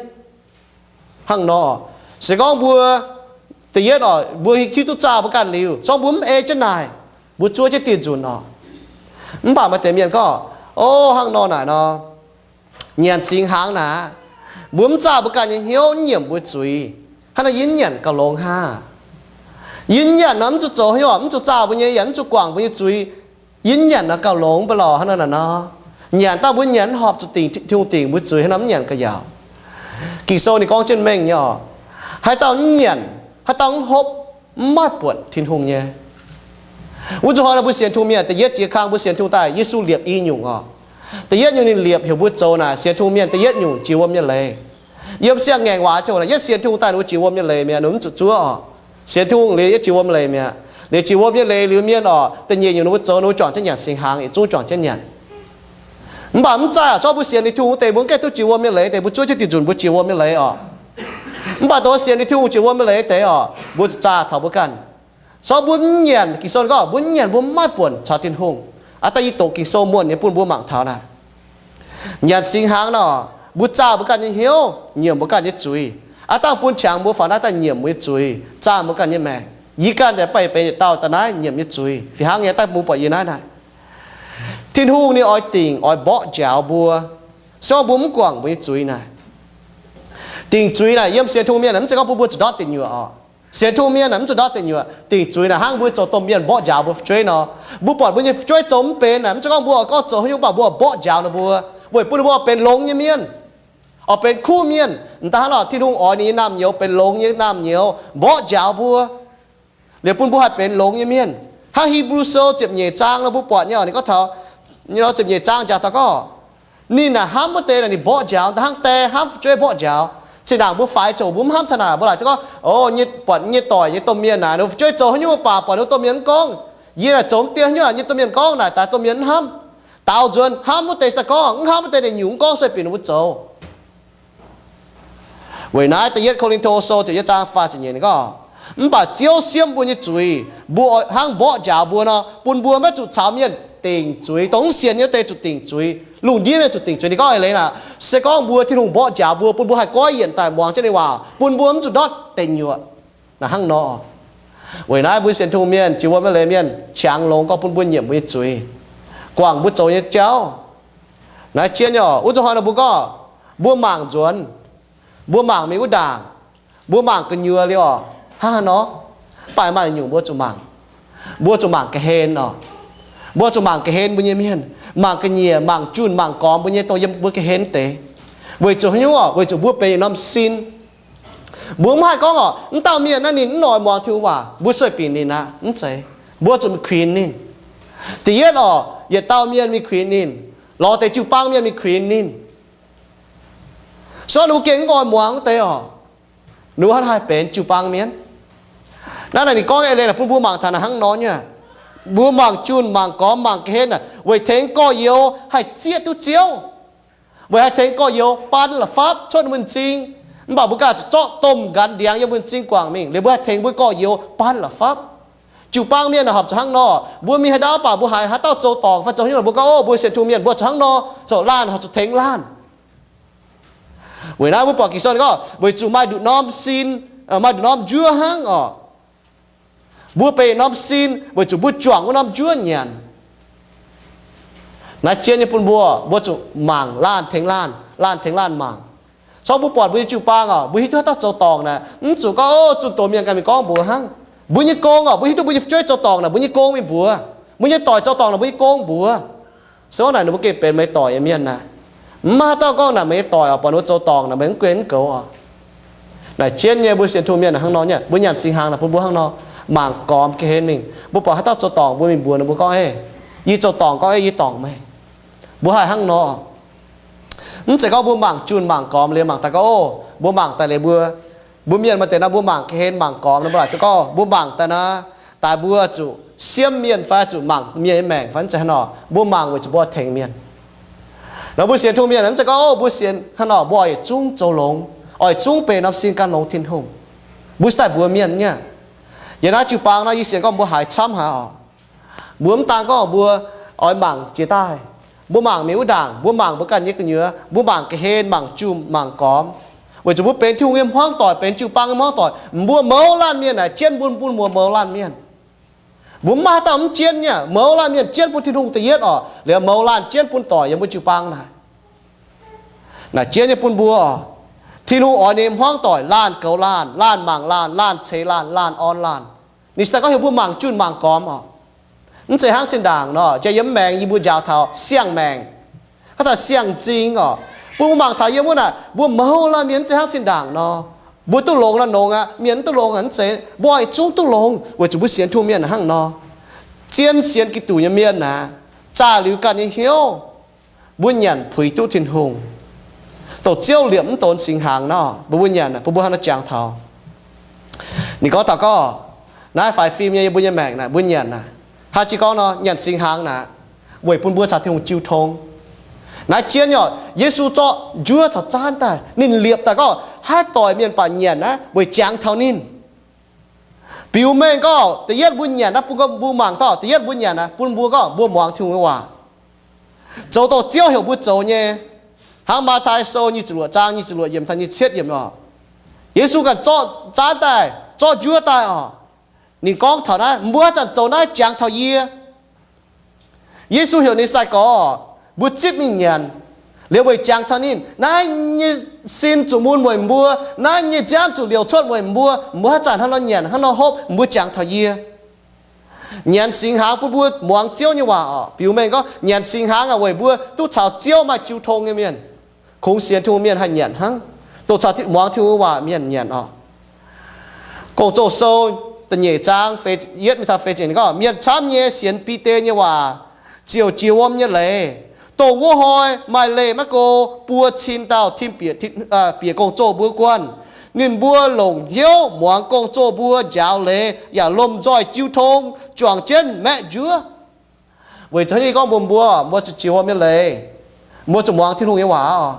Hnangv nor, se gorngv mbuo da'yietv oc, mbuo hiuv duqv zaah mbuo ganh liuz, se gorngv mbuo mv ei jienv naaic, mbuo zuov jienv dieh nzunc oc. Mv baac maaih deix mienh gorngv, o, hnangv nor naaic nor, nyanc singx hnaangx naaic, mbuo mv zaah mbuo ganh nyei hnyouv, mv nyiemc mbuo zuiz, hnangv naaiv yie mv nyanc gauh longx hnangv. Yie mv nyanc nor mv zuqc zoux haaix nyungc, mv zuqc zaah mbuo nyei, yaac mv zuqc guangc mbuo nyei zuiz. Yie mv nyanc nor gauh longx mv baac lorqc, hnangv naaiv naaic nor. Nyanc daaih mbuo nyanc mv horpc zuqc dingc, Tin-Hungh dingc mbuo zuiz, hnangv naaiv mv nyanc gauh yaauc. Ging-Sou ninh gorngv jienv mengh nyei oc. Haaix dauh mv nyanc, haaix dauh mv hopv, mv maaih buonc Tin-Hungh nyei. Wuov nzunc hnoi nor mbuo sienx Tin-Hungh mienh, da'yietv jiex kang mbuo sienx Tin-Hungh daaih, Yesu liepc i nyungc oc. Da'yietv nyungc ninh liepc heuc mbuo zoux naaic sienx Tin-Hungh mienh da'yietv nyungc jiex wuom nyei leiz. Yiem siang-ngaengc waac ziouc naaic, yietv sienx Tin-Hungh daaih ninh mbuo jiex wuom nyei leiz mi'aqv, ninh mbuo mv zuqc zuov oc. Sienx Tin-Hungh liuz yietv jiex wuom nyei leiz mi'aqv. Liuz jiex wuom nyei leiz liuz mienh oc, da'nyeic nyungc ninh mbuo zoux, ninh mbuo juangc jienv nyanc singx hnaangx, yietc zungv juangc jienv nyanc. Mv baac mv zaah oc, zorqv mbuo sienx Tin-Hungh wuov deix mbuo mv gaengh duqv jiex wuom nyei leiz deix, mbuo zuov jienv dieh nzunc mbuo jiex wuom nyei leiz oc. Mv baac dongh sienx Tin-Hungh jiex wuom nyei leiz deix oc, mbuo zuqc zaah taux mbuo ganh. Zorqv mbuo mv nyanc, Ging-Sou gorngv mbuo mv nyanc mbuo mv maaih buonc caux Tin-Hungh. Aav dangh yie doqc Ging-Sou muonh nyei bun mbuo mangc taux naaic. Nyanc singx hnaangx nor, mbuo zaah mbuo ganh nyei hnyouv, nyiemc mbuo ganh nyei zuiz. Aav dangh bun qangx mbuo faaux naaiv daaih nyiemc mbuo nyei zuiz, zaah mbuo ganh nyei maengc. Yie ganh yaac baac benx yietc dauh daaih naaiv nyiemc nyei zuiz. Fih hnangv nyei, daaih mbuo buatc yie naaiv naaic, Tin-Hungh ninh oix dingc, oix mborqv njaaux mbuo, se gorngv mbuo mv guangc mbuo nyei zuiz naaic. Dingc zuiz naaic yiem sienx Tin-Hungh mienh naaic mv zeiz gorngv bun mbuo zuqc ndortv deic nyuoqc oc. Sienx Tin-Hungh mienh naaic mv zuqc ndortv deic nyuoqc. Dingc zuiz naaic hnangv mbuo zoux domh mienh mborqv njaaux mbuo fu'jueiv nor. Mbuo buatc mbuo nyei fu'jueiv zoux mv benx naaic, mv zeiz gorngv mbuo oix gorngv zoux haaix nyungc, mv baac mbuo oix mborqv njaaux ninh mbuo, weic bun ninh mbuo oix benx longx nyei mienh, oix benx kuv mienh. M'daaih hnangv nor, Tin-Hungh oix ninh nyei naamh nyouz benx longx nyei naamh nyouz, mborqv njaaux mbuo, liuz bun mbuo haih benx longx nyei mienh. Hnangv Hipv^lu Sou ziepc nyeic zaang nor mbuo buatc nyei oc, ninh gorngv taux, ziepc nyeic zaang jaax taux gorngv, ninh naaic hnamv wuov deix naaic ninh mborqv njaaux, da'hnangv die hnamv fu'jueiv mborqv njaaux. Zinh ndaangc mbuo faix ziouc mbuo mv hnamv taux naaic, mbuo laaic gorngv, o, nyei buatc nyei doic nyei domh mienh naaic, ninh fu'jueiv zoux haaix nyungc mv baac buatc ninh domh mienh mv gorngv, yie naaic zoux mv dien haaix nyungc, nyei domh mienh gorngv naaic daaih domh mienh mv hnamv. Daaux nzuonx hnamv wuov deix se gorngv, mv hnamv wuov deix ninh nyungc mv gorngv se bieqc ninh mbuo zoux. Weic naaiv da'yietv Ko^lin^to Sou ziepc yietv zaang faah ziepc nyeic ninh gorngv, mv baac Ziouv siemv mbuo nyei zuiz, mbuo oix hnangv mborqv njaaux mbuo nor, bun mbuo maiv zuqc caux mienh dingc zuiz, dongh mv sienx nyei wuov deix zuqc dingc zuiz, lungh ndiev mienh zuqc dingc zuiz. Ninh gorngv eix leiz naaic, se gorngv mbuo Tin-Hungh mborqv njaaux mbuo, bun mbuo haih goiv yienc daaih muangx jienv ninh waac, bun mbuo mv zuqc ndortv deic nyuoqc. Naaiv hnangv nor. Weic naaiv mbuo sienx Tin-Hungh mienh, jiex wuom nyei leiz mienh qangx longx gorngv bun mbuo nyiemc mbuo nyei zuiz, guangc mbuo zoux nyei jauv. Naaiv jienv nyei oc, wuov zuqc hnoi nor mbuo gorngv mbuo mangc nzuonx, mbuo mangc mingh wuov ndaangc, mbuo mangc gu'nyuoz liuz oc, hnangv haaix nor? Mv baac maaih nyungc mbuo zuqc mangc. Mbuo zuqc mangc ga'hlen oc. Mbuo zuqc mangc ga'hlen mbuo nyei mienh, mangc ga'nyiec, mangc junh, mangc gormx mbuo nyei, dongh yiem mbuo ga'hlen deix. Weic zuqc haaix nyungc oc? Weic zuqc mbuo benx yietc norm sin. Mbuo mv haih gorngv oc, mv dauh mienh naaiv ninh mv oix muangx Tin-Hungh waac, mbuo sueih binc ninh aqv. Mv zeiz. Mbuo zuqc mingh kuinx ninh. Da'yietv oc, yietc dauh mienh mingh kuinx ninh, lorz deix jiu-baang mienh mingh kuinx ninh. Se gorngv ninh mbuo gengh mv oix muangx wuov deix oc, ninh mbuo hnangv haih benx jiu-baang mienh? Naaiv naaic ninh gorngv eix leiz naaic bun mbuo mangc taux naaic hnangv nor nyei. Mbuo mangc junh, mangc gormx, mangc ga'hlen naaic weic tengx gorx-youz haih zieqv duqv Ziouv, weic haih tengx gorx-youz baan la'fapv cuotv mbuo nyei m'zing. Mv baac mbuo ganh zuqc zorqv domh nqanx ndiangx yiem mbuo nyei m'zing guangc mingh liuz, mbuo haih tengx mbuo gorx-youz baan la'fapv. Jiu-baang mienh horpc zuqc hnangv nor. Mbuo mingh haaix ndau mv baac mbuo haiz haaix dauh zoux dorngc fai zoux haaix nyungc, mbuo gorngv, O, mbuo sienx Tin-Hungh mienh, mbuo zuqc hnangv nor zoux laanh, horpc zuqc tengx laanh. Weic naaiv mbuo buatc Ging-Sou ninh gorngv, weic zuqc maaih nduqc norm sin, maaih nduqc norm njuov hnangv oc. Mbuo benx norm sin weic zuqc mbuo juangc wuov norm njuov nyanc. Naaiv jienv nyei bun mbuo, mbuo zuqc mangc laanh tengx laanh, laanh tengx laanh mangc. Corc mbuo buatc mbuo nyei jiu-baang oc, mbuo hiuv duqv haaix dauh zoux dorngc naaic, mv zuqc gorngv, O, zunh doz mienh ganh mingh gorngv mbuox hnangv. Mbuo nyei gong oc, mbuo hiuv duqv mbuo nyei fu'jueiv zoux dorngc naaic, mbuo nyei gong mingh mbuox. Mbuo nyei doic zoux dorngc naaic, mbuo nyei gong mbuox. Se gorngv naaic ninh mbuo gengh benx meih doic nyei mienh naaic. Mv maaih haaix dauh gorngv naaic meih nyei doic oc, buatc ninh mbuo zoux dorngc naaic meih mv guen mv goux oc. Naaic jienv nyei mbuo sienx Tin-Hungh mienh hnangv nor nyei. Mbuo nyanc singx hnaangx naaic bun mbuo hnangv nor, mangc gormx ga'hlen mingh. Mbuo buatc haaix dauh zoux dorngc mbuo mingh mbuox ninh mbuo gorngv, Ei, yie zoux dorngc, gorngv, Ei, yie dorngc meih. Mbuo haih hnangv nor. Mv zeiz gorngv mbuo mangc junh mangc gormx liuz mangc daaih gorngv, O, mbuo mangc daaih liuz mbuo, mbuo mienh maaih deix nor mbuo mangc ga'hlen mangc gormx nor mbuo laaic duqv gorngv mbuo mangc daaih naaic, daaih mbuo zuqc siemv mienh fai zuqc mangc mienh nyei maengc fai mv zeiz hnangv nor. Mbuo mangc weic zuqc mbuo oix tengx mienh. Nor mbuo sienx Tin-Hungh mienh mv zeiz gorngv, O, mbuo sienx hnangv nor mbuo oix yietc zungv zoux longx, oix yietc zungv benx norm sin gan longx Tin-Hungh. Mbuo se daaih mbuox mienh nyei. Yiem naaiv jiu-baang nor yie sienx gorngv mbuo haiz camv haic oc. Mbuo mv daan gorngv mbuo oix mangc jiex daaih, mbuo mangc mingh wuov ndaangc, mbuo mangc mbuo ganh nyei gu'nyuoz, mbuo mangc ga'hlen, mangc jumh, mangc gormx, weic zuqc mbuo benx Tin-Hungh nyei hmuangv doic, benx jiu-baang nyei hmuangv doic. Mbuo mouz laanh mienh naaic jienv bun, bun mbuo mouz laanh mienh. Mbuo mv maaih haaix dauh mv jienv nyei. Mouz laanh mienh jienv bun Tin-Hungh da'yietv oc, liuz mouz laanh jienv bun doic yiem mbuo jiu-baang naaic. Naaic jienv nyei bun mbuo oc, Tin-Hungh oix ninh hmuangv doic laanh goux laanh, laanh mangc laanh, laanh ceix laanh, laanh orn laanh. Ninh se daaih gorngv heuc mbuo mangc junh mangc gormx oc. Mv zeiz hnangv zinh ndaangc nor, jiex yiem mv maengx yie mbuo njaaux taux siang-maengc, gorngv taux siang-m'zing oc. Bun mbuo mangc taux yiem wuov naaic, mbuo mouz laanh mienh mv zeiz hnangv zinh ndaangc nor. Mbuo duqv longx nor longx aqv, mienh mv duqv longx aqv, mv zeiz, mbuo oix yietc zungv duqv longx weic zuqc mbuo sienx Tin-Hungh mienh hnangv nor. Zien sienx Giduc nyei mienh naaic, zaah liuz ganh nyei hnyouv, mbuo nyanc puix duqv Tin-Hungh, dongh Ziouv liepc mv donx singx hnaangx nor, mbuo, mbuo nyanc, bun mbuo hnangv nor jangx taux. Ninh gorngv taux gorngv, naaiv faix fim nyei yiem mbuo nyei maengc naaic, mbuo nyanc naaic, haaix jiex gorngv nor, nyanc singx hnaangx naaic, weic bun mbuo caux Tin-Hungh jiu tong. Naaiv jienv nyei oc, Yesu zorqv njuov caux zaanv daaih, ninh liepc daaih gorngv, haaix doic mienh baac nyanc naaiv weic jangx taux ninh. Biux mengh gorngv da'yietv mbuo nyanc naaiv, bun mbuo mangc gorngv da'yietv mbuo nyanc naaiv, bun mbuo gorngv mbuo muangx Tin-Hungh nyei waac, zoux dongh Ziouv heuc mbuo zoux nyei. Hnangv Matv^taai Sou nyic ziepc luoqc zaang nyic ziepc luoqc yiemc taux nyic ziepc cietv yiemc oc. Yesu ganh zorqv zaanv daaih, zorqv njuov daaih oc. Ninh gorngv taux naaiv, mbuo haaix zanc zoux naaiv jangx taux yie. Yesu heuc ninh sai-gorx, mbuo zipv mingh nyanc, liuz weic jangx taux ninh. Naaiv nyei sin zuqc mun weic mbuo, naaiv nyei nziaamv zuqc liouc cuotv weic mbuo. Mbuo haaix zanc hnangv nor nyanc, hnangv nor hopv, mbuo jangx taux yie. Nyanc singx hnaangx bun mbuo muangx Ziouv nyei waac oc. Biux mengh gorngv nyanc singx hnaangx aqv, weic mbuo duqv caux Ziouv maaih jiu tong nyei mienh, kungx sienx Tin-Hungh mienh haih nyanc hnangv, dongh caux muangx Tin-Hungh waac mienh nyanc oc. Gong-Zoh Sou da'nyeic zaang yietv mingh taux feix ziepc gorngv, mienh camv nyei sienx Bide nyei waac ziouc jiex wuom nyei leiz, dongh wuov hnoi maaih leih maiv go buo cin dauh tim bieqc, bieqc gong-zoh mbuo guanh. Ninh mbuo longc hnyouv muangx gong-zoh mbuo njaaux leiz yaac lomh nzoih jiu tong, juangc jienv maeqv njuov. Weic zuqc hnangv naaiv gorngv mbuox mbuo, mbuo zuqc jiex wuom nyei leiz, mbuo zuqc muangx Tin-Hungh nyei waac oc.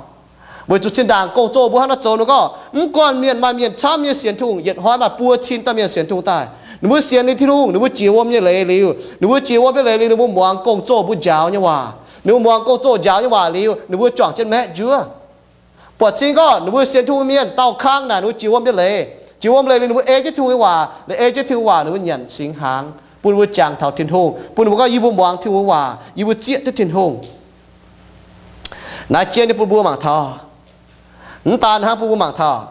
Weic zuqc zinh ndaangc gong-zoh mbuo hnangv naaiv zoux nor gorngv, mv guanh mienh maaih mienh camv nyei sienx Tin-Hungh, yietc hnoi maaih buo cin dauh mienh sienx Tin-Hungh daaih. Ninh mbuo sienx ninh Tin-Hungh, ninh mbuo jiex wuom nyei leiz liuz, ninh mbuo jiex wuom nyei leiz liuz, ninh mbuo muangx gong-zoh mbuo njaaux nyei waac. Ninh mbuo muangx gong-zoh njaaux nyei waac liuz, ninh mbuo juangc jienv maeqv njuov. Buatc cing gorngv ninh mbuo sienx Tin-Hungh mienh daauh kang naaic, ninh mbuo jiex wuom nyei leiz, jiex wuom leiz liuz ninh mbuo ei jienv Tin-Hungh nyei waac, ei jienv Tin-Hungh waac ninh mbuo nyanc singx hnaangx, bun ninh mbuo jangx taux Tin-Hungh, bun ninh mbuo gorngv, yie mbuo muangx Tin-Hungh nyei waac, yie mbuo zieqv duqv Tin-Hungh. Naaiv jienv nyei bun mbuo mangc taux, mv daan hnangv, bun mbuo mangc taux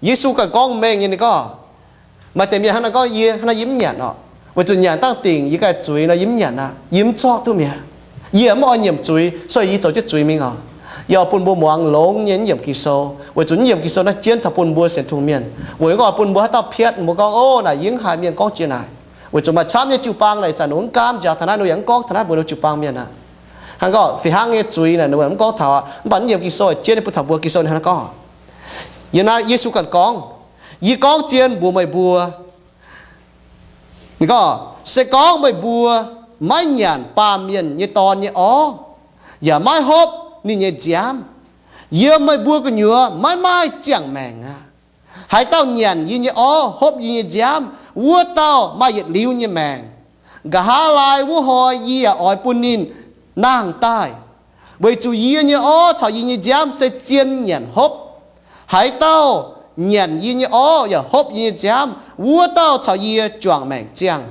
Yesu ganh gorngv mengh nyei, ninh gorngv, maaih deix mienh hnangv naaiv gorngv, yie hnangv naaiv yie mv nyanc orqc, weic zuqc nyanc dangh dingc yie ganh zuiz nor, yie mv nyanc aqv, yie mv zorqv duqv mi'aqv. Yie mv oix nyiemc zuiz, so yie zoux jienv zuiz mingh orqc. Yie oix bun mbuo muangx longx nyei, mv nyiemc Ging-Sou, weic zuqc mv nyiemc Ging-Sou naaiv jienv taux bun mbuo sienx Tin-Hungh mienh. Weic gorngv bun mbuo haaix dauh piatv mbuo gorngv, ov, naaic yie mv haiz mienh gorngv jiex naaic, weic zuqc maaih camv nyei jiu-baang naaic ih zanc ninh mv gaamv njaaux taux naaiv, ninh yaac mv gorngv taux naaiv mbuo nyei jiu-baang mienh aqv. Hnangv gorngv fih hnangv nyei zuiz naaic ninh mv gorngv taux aqv, mv baac mv nyiemc Ging-Sou jienv ninh bun taux mbuo Ging-Sou ninh hnangv gorngv. Yiem naaiv Yesu ganh gorngv, yie gorngv zien mbuox meih mbuo, ninh gorngv, se gorngv meih mbuo maiv nyanc Baamh Mienh nyei Dorn nyei orv, yaac maiv hopv ninh nyei nziaamv, yiem meih mbuo gu'nyuoz maiv maaih ziangh maengc aqv. Haaix dauh nyanc yie nyei orv, hopv yie nyei nziaamv, wuov dauh maaih yietc liuz nyei maengc. Nqa'haav laai wuov hnoi yie yaac oix bun ninh nangh daaih, weic zuqc yie nyei orv caux yie nyei nziaamv se zien nyanc hopv. Haaix dauh nyanc yie nyei orv yaac hopv yie nyei nziaamv, wuov dauh caux yie juangc maengc ziangh.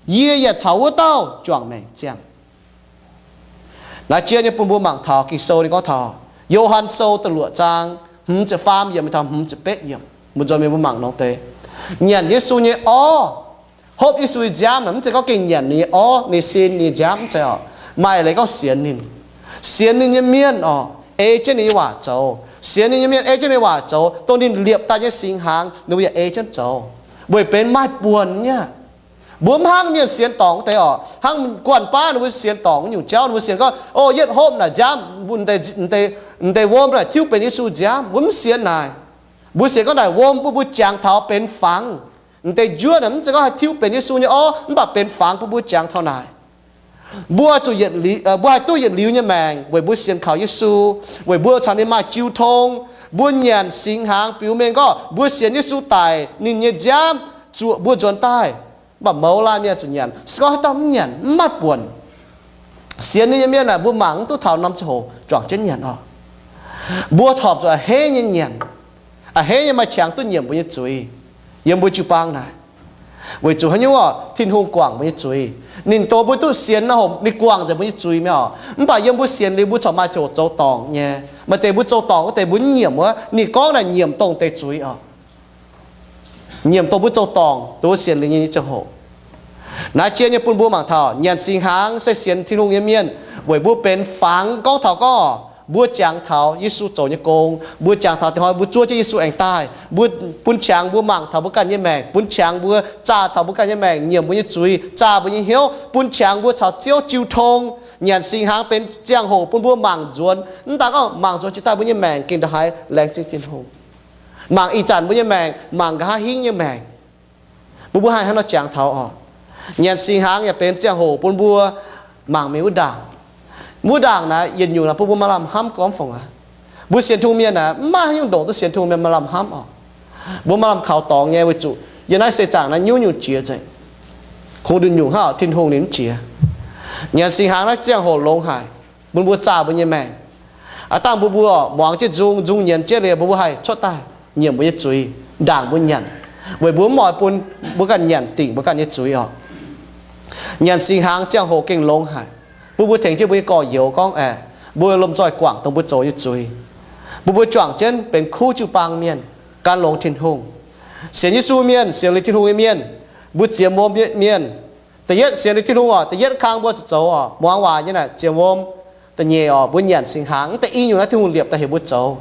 Yie yaac caux wuov dauh juangc maengc ziangh. Naaiv jienv nyei bun mbuo mangc taux Ging-Sou ninh gorngv taux Yo^han Sou da'luoqc zaang hmz ziepc faam yiemc taux hmz ziepc betv yiemc. Mbuo nzuonx mingh mbuo mangc longx deix. Nyanc Yesu nyei orv, hopv Yesu nyei nziaamv naaic, mv zeiz gorngv gengh nyanc ninh nyei orv, ninh sin ninh nyei nziaamv, mv zeiz oc. Maaih leiz gorngv sienx ninh, sienx ninh nyei mienh oc, ei jienv ninh nyei waac zoux. Sienx ninh nyei mienh ei jienv ninh nyei waac zoux, dongh ninh liepc daaih nyei singx hnaangx ninh mbuo yaac ei jienv zoux, weic benx maaih buonc nyei. Mbuo mv hnangv mienh sienx dorngc wuov deix oc. Hnangv guanh baav ninh mbuo sienx dorngc nyungc jauv, ninh mbuo sienx gorngv, o, yietv hopv naaic nziaamv, mv deix wuom naaic tiuv benx Yesu nziaamv. Mbuo mv sienx naaic. Mbuo sienx gorngv naaic wuom bun mbuo jangx taux benx fangx. Mv deix njuov naaic mv zeiz gorngv haih tiuv benx Yesu nyei orv, mv baac benx fangx bun mbuo jangx taux naaic. Mbuo zuqc, mbuo haih duqv yietc liuz nyei maengc weic mbuo sienx kaux Yesu, weic mbuo caux ninh maaih jiu tong. Mbuo nyanc singx hnaangx biux mengh gorngv mbuo sienx Yesu daic, ninh nyei nziaamv zuoqc mbuo nzuonx daaih. Mv baac mouz laanh mienh zuqc nyanc, se gorngv haaix dauh mv nyanc mv maaih buonc. Sienx ninh nyei mienh naaic, mbuo mangc mv duqv taux norm ziangh hoc juangc jienv nyanc oc. Mbuo horpc zuqc a'hneiv nyei nyanc, a'hneiv nyei maaih qangx duqv nyiemc mbuo nyei zuiz yiem mbuo jiu-baang naaic. Weic zuqc haaix nyungc oc? Tin-Hungh guangc mbuo nyei zuiz. Ninh dorh mbuo duqv sienx nor, ninh guangc nzengc mbuo nyei zuiz mi'aqv oc. Mv baac yiem mbuo sienx liuz mbuo corc maaih ziangh hoc zoux dorngc nyei. Maaih deix mbuo zoux dorngc wuov deix mbuo mv nyiemc wuov, ninh gorngv naaic nyiemc dongh deix zuiz oc. Nyiemc dongh mbuo zoux dorngc, dongh mbuo sienx liuz nyei ziangh hoc. Naaiv jien nyei bun mbuo mangc taux nyanc singx hnaangx se sienx Tin-Hungh nyei mienh weic mbuo benx fangx. Gorngv taux gorngv mbuo jangx taux Yesu zoux nyei gong, mbuo jangx taux da'hnoi mbuo zuov jienv Yesu aengx daaih, mbuo, bun qangx mbuo mangc taux mbuo ganh nyei maengc, bun qangx mbuo zaah taux mbuo ganh nyei maengc, nyiemc mbuo nyei zuiz, zaah mbuo nyei hnyouv, bun qangx mbuo caux Ziouv jiu tong. Nyanc singx hnaangx benx ziangh hoc bun mbuo mangc nzuonx. Mv daan gorngv mangc nzuonx jiex daaih mbuo nyei maengc gengh ndongc haaix laengz zingh Tin-Hungh. Mangc ih zanc mbuo nyei maengc, mangc nqa'haav hingv nyei maengc, mbuo mbuo haih hnangv nor jangx taux oc. Nyanc singx hnaangx yaac benx ziangh hoc bun mbuo mangc mingh wuov ndaangc. Wuov ndaangc naaic yietc nyungc naaic bun mbuo maaih lamh hnamv gormx fongc aqv. Mbuo sienx Tin-Hungh mienh naaic mv maaih haaix nyungc ndongc duqv sienx Tin-Hungh mienh maaih lamh hnamv oc. Mbuo maaih lamh kaux dorngx nyei weic zuqc yiem naaiv seix zaangc naaiv nyungc-nyungc jiex nzengc. Kungx ndunh nyungc hnangv oc, Tin-Hungh ninh mv jiex. Nyanc singx hnaangx naaiv ziangh hoc longx haic, bun mbuo zaah mbuo nyei maengc. Aav dangh mbuo mbuo muangx jienv nzung, nzung nyienz jienv liuz, mbuo mbuo haih cuotv daaih nyiemc mbuo nyei zuiz, ndaangc mbuo nyanc, weic mbuo mv oix bun mbuo ganh nyanc dingc mbuo ganh nyei zuiz oc. Nyanc singx hnaangx ziangh hoc gengh longx haic, bun mbuo tengx jienv mbuo nyei gorx-youz gorngv aeqv, mbuo lomh nzoih guangc dongh mbuo zoux nyei zuiz. Mbuo mbuo juangc jienv benx kuv jiu-baang mienh, gan longx Tin-Hungh. Sienx Yesu mienh, sienx liuz Tin-Hungh nyei mienh, mbuo ziemx wuom mienh. Da'yietv sienx liuz Tin-Hungh oc, da'yietv kang mbuo zuqc zoux oc, muangx waac nyei naaic ziemx wuom. Da'nyeic oc, mbuo nyanc singx hnaangx. Mv deix i nyungc naaiv Tin-Hungh liepc daaih heuc mbuo zoux.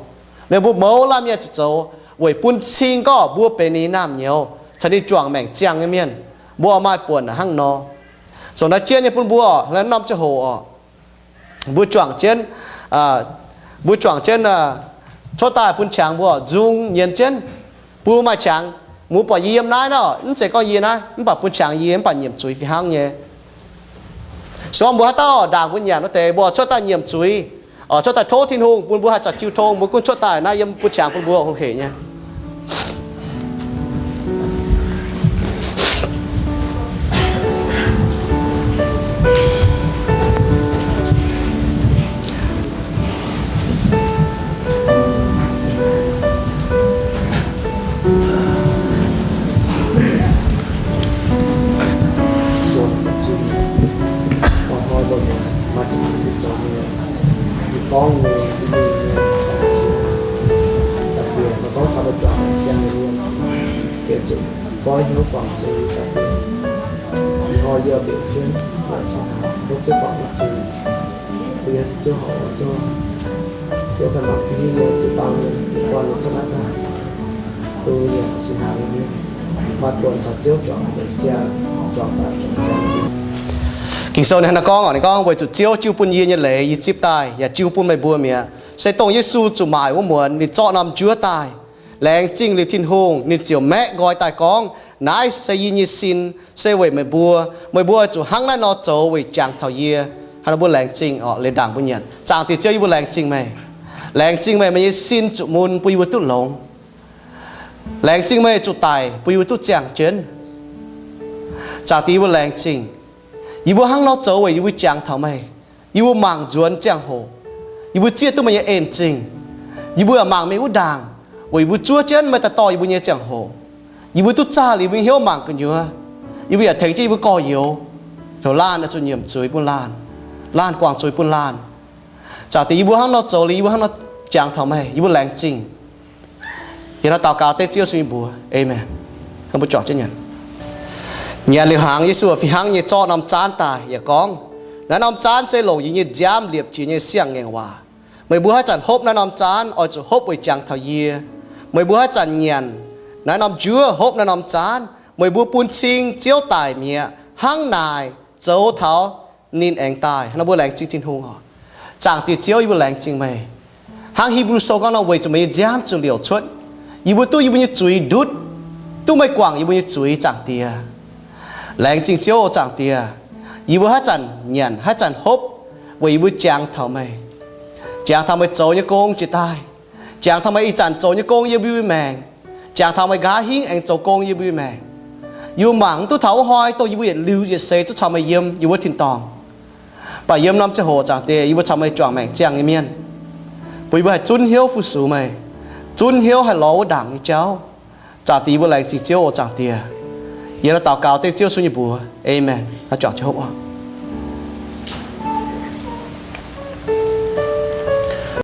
Liuz mbuo mouz laanh mienh zuqc zoux weic bun cing gorngv mbuo benx ninh nyei naamh nyouz caux ninh juangc maengc ziangh nyei mienh, mbuo oix maaih buonc hnangv nor. Zoux naaiv jienv nyei bun mbuo oc, naaiv norm ziangh hoc oc, mbuo juangc jienv, mbuo juangc jienv cuotv daaih bun qangx mbuo nzung nyienz jienv, bun mbuo maaih qangx. Mbuo buatc yie yiem naaiv nor, mv zeiz gorngv yie naaiv, mv baac bun qangx yie mv baac nyiemc zuiz fih hnangv nyei. Se gorngv mbuo haaix dauh ndaangc mbuo nyanc wuov deix, mbuo cuotv daaih nyiemc zuiz, cuotv daaih tov Tin-Hungh bun mbuo haih zaqc jiu tong, mbuo gunv cuotv daaih naaiv yiem bun qangx bun mbuo hungh heic nyei. Yie zuqc goiv hnyouv guangc zuiz daaih. Ih hnoi yie mbenc jienv yaac cingx hnangv tov Ziouv guangc duqv zuiz. Bun yie zuqc Ziouv horpc, Ziouv, Ziouv ganh mangc duqv yie, Ziouv baamh mienh, yie gorn yie cuotv naaiv daaih, bun yie cingx hnangv nyei mienh maaih buonc caux Ziouv juangc mbuoqc ziangh, juangc daaih juangc ziangh. Ging-Sou ninh hnangv naaiv gorngv oc, ninh gorngv, weic zuqc Ziouv jiu bun yie nyei leiz yie zipv daaih, yaac jiu bun meih mbuo mi'aqv. Se dongh Yesu zuqc maaic wuov muonz ninh zorqv norm njuov daaih. Laengz zingh liuz Tin-Hungh, ninh ziouc maeqv nqoi daaih gorngv, naaiv se yie nyei sin, se weic meih mbuo. Meih mbuo oix zuqc hnangv naaiv nor zoux weic jangx taux yie. Hnangv nor mbuo laengz zingh oc, liuz ndaangc mbuo nyanc. Zaangc Diex Ziouv, yie mbuo laengz zingh meih. Laengz zingh meih, meih nyei sin zuqc mun bun yie mbuo duqv longx. Laengz zingh meih zuqc daic bun yie mbuo duqv ziangh jienv. Zaangc Diex, yie mbuo laengz zingh. Yie mbuo hnangv nor zoux weic yie mbuo jangx taux meih. Yie mbuo mangc nzuonx ziangh hoc, yie mbuo zieqv duqv meih nyei en-zingh. Yie mbuo yaac mangc mingh wuov ndaangc, weic yie mbuo zuov jienv meih daaih dorh yie mbuo nyei ziangh hoc. Yie mbuo duqv zaah liuz yie mbuo nyei hnyouv mangc gu'nyuoz, yie mbuo yaac tengx jienv yie mbuo gorx-youz heuc laanh oix zuqc nyiemc zuiz bun laanh, laanh guangc zuiz bun laanh. Zaangc Diex, yie mbuo hnangv nor zoux liuz, yie mbuo hnangv nor jangx taux meih, yie mbuo laengz zingh. Yie hnangv daux gaux dengv Ziouv Yesu nyei mbuox, aamen. Mbuo juangc jienv nyanc. Nyanc liuz hnaangx, Yesu fih hnangv nyei zorqv norm zaanv daaih yaac gorngv, naaiv norm zaanv se longc yie nyei nziaamv liepc jiez nyei siang-ngaengc waac. Meih mbuo haaix zanc hopv naaiv norm zaanv, oix zuqc hopv weic jangx taux yie. Meih mbuo haaix zanc nyanc naaiv norm njuov, hopv naaiv norm zaanv, meih mbuo bun cing Ziouv daic mi'aqv, hnangv naaic zoux taux ninh aengx daaih. Hnangv nor mbuo laengz zingh Tin-Hungh oc. Zaangc Diex Ziouv, yie mbuo laengz zingh meih. Hnangv Hipv^lu Sou gorngv nor, weic zuqc meih nyei nziaamv zuqc liouc cuotv, yie mbuo duqv yie mbuo nyei zuiz ndutv, duqv meih guangc yie mbuo nyei zuiz, Zaangc Diex. Laengz zingh Ziouv oc, Zaangc Diex. Yie mbuo haaix zanc nyanc, haaix zanc hopv, weic yie mbuo jangx taux meih. Jangx taux meih zoux nyei gong jiex daaih. Jangx taux meih ih zanc zoux nyei gong yiem yie mbuo maengc. Jangx taux meih nqa'haav hingv aengx zoux gong yiem yie mbuo maengc. Yie mbuo mangc mv duqv taux wuov hnoi dongh yie mbuo yietc liuz yietc seix duqv caux meih yiem yie mbuo tin-dorngh. Mv baac yiem norm ziangh hoc, Zaangc Diex, yie mbuo caux meih juangc maengc ziangh nyei mienh, bun yie mbuo haih zunv hnyouv fu-sux meih, zunv hnyouv haih lorz wuov ndaangc nyei jauv. Zaangc Diex, yie mbuo laengz zingh Ziouv oc, Zaangc Diex. Yie hnangv daux gaux dengv Ziouv Yesu nyei mbuox, aamen. Naaiv juangc jienv hopv oc.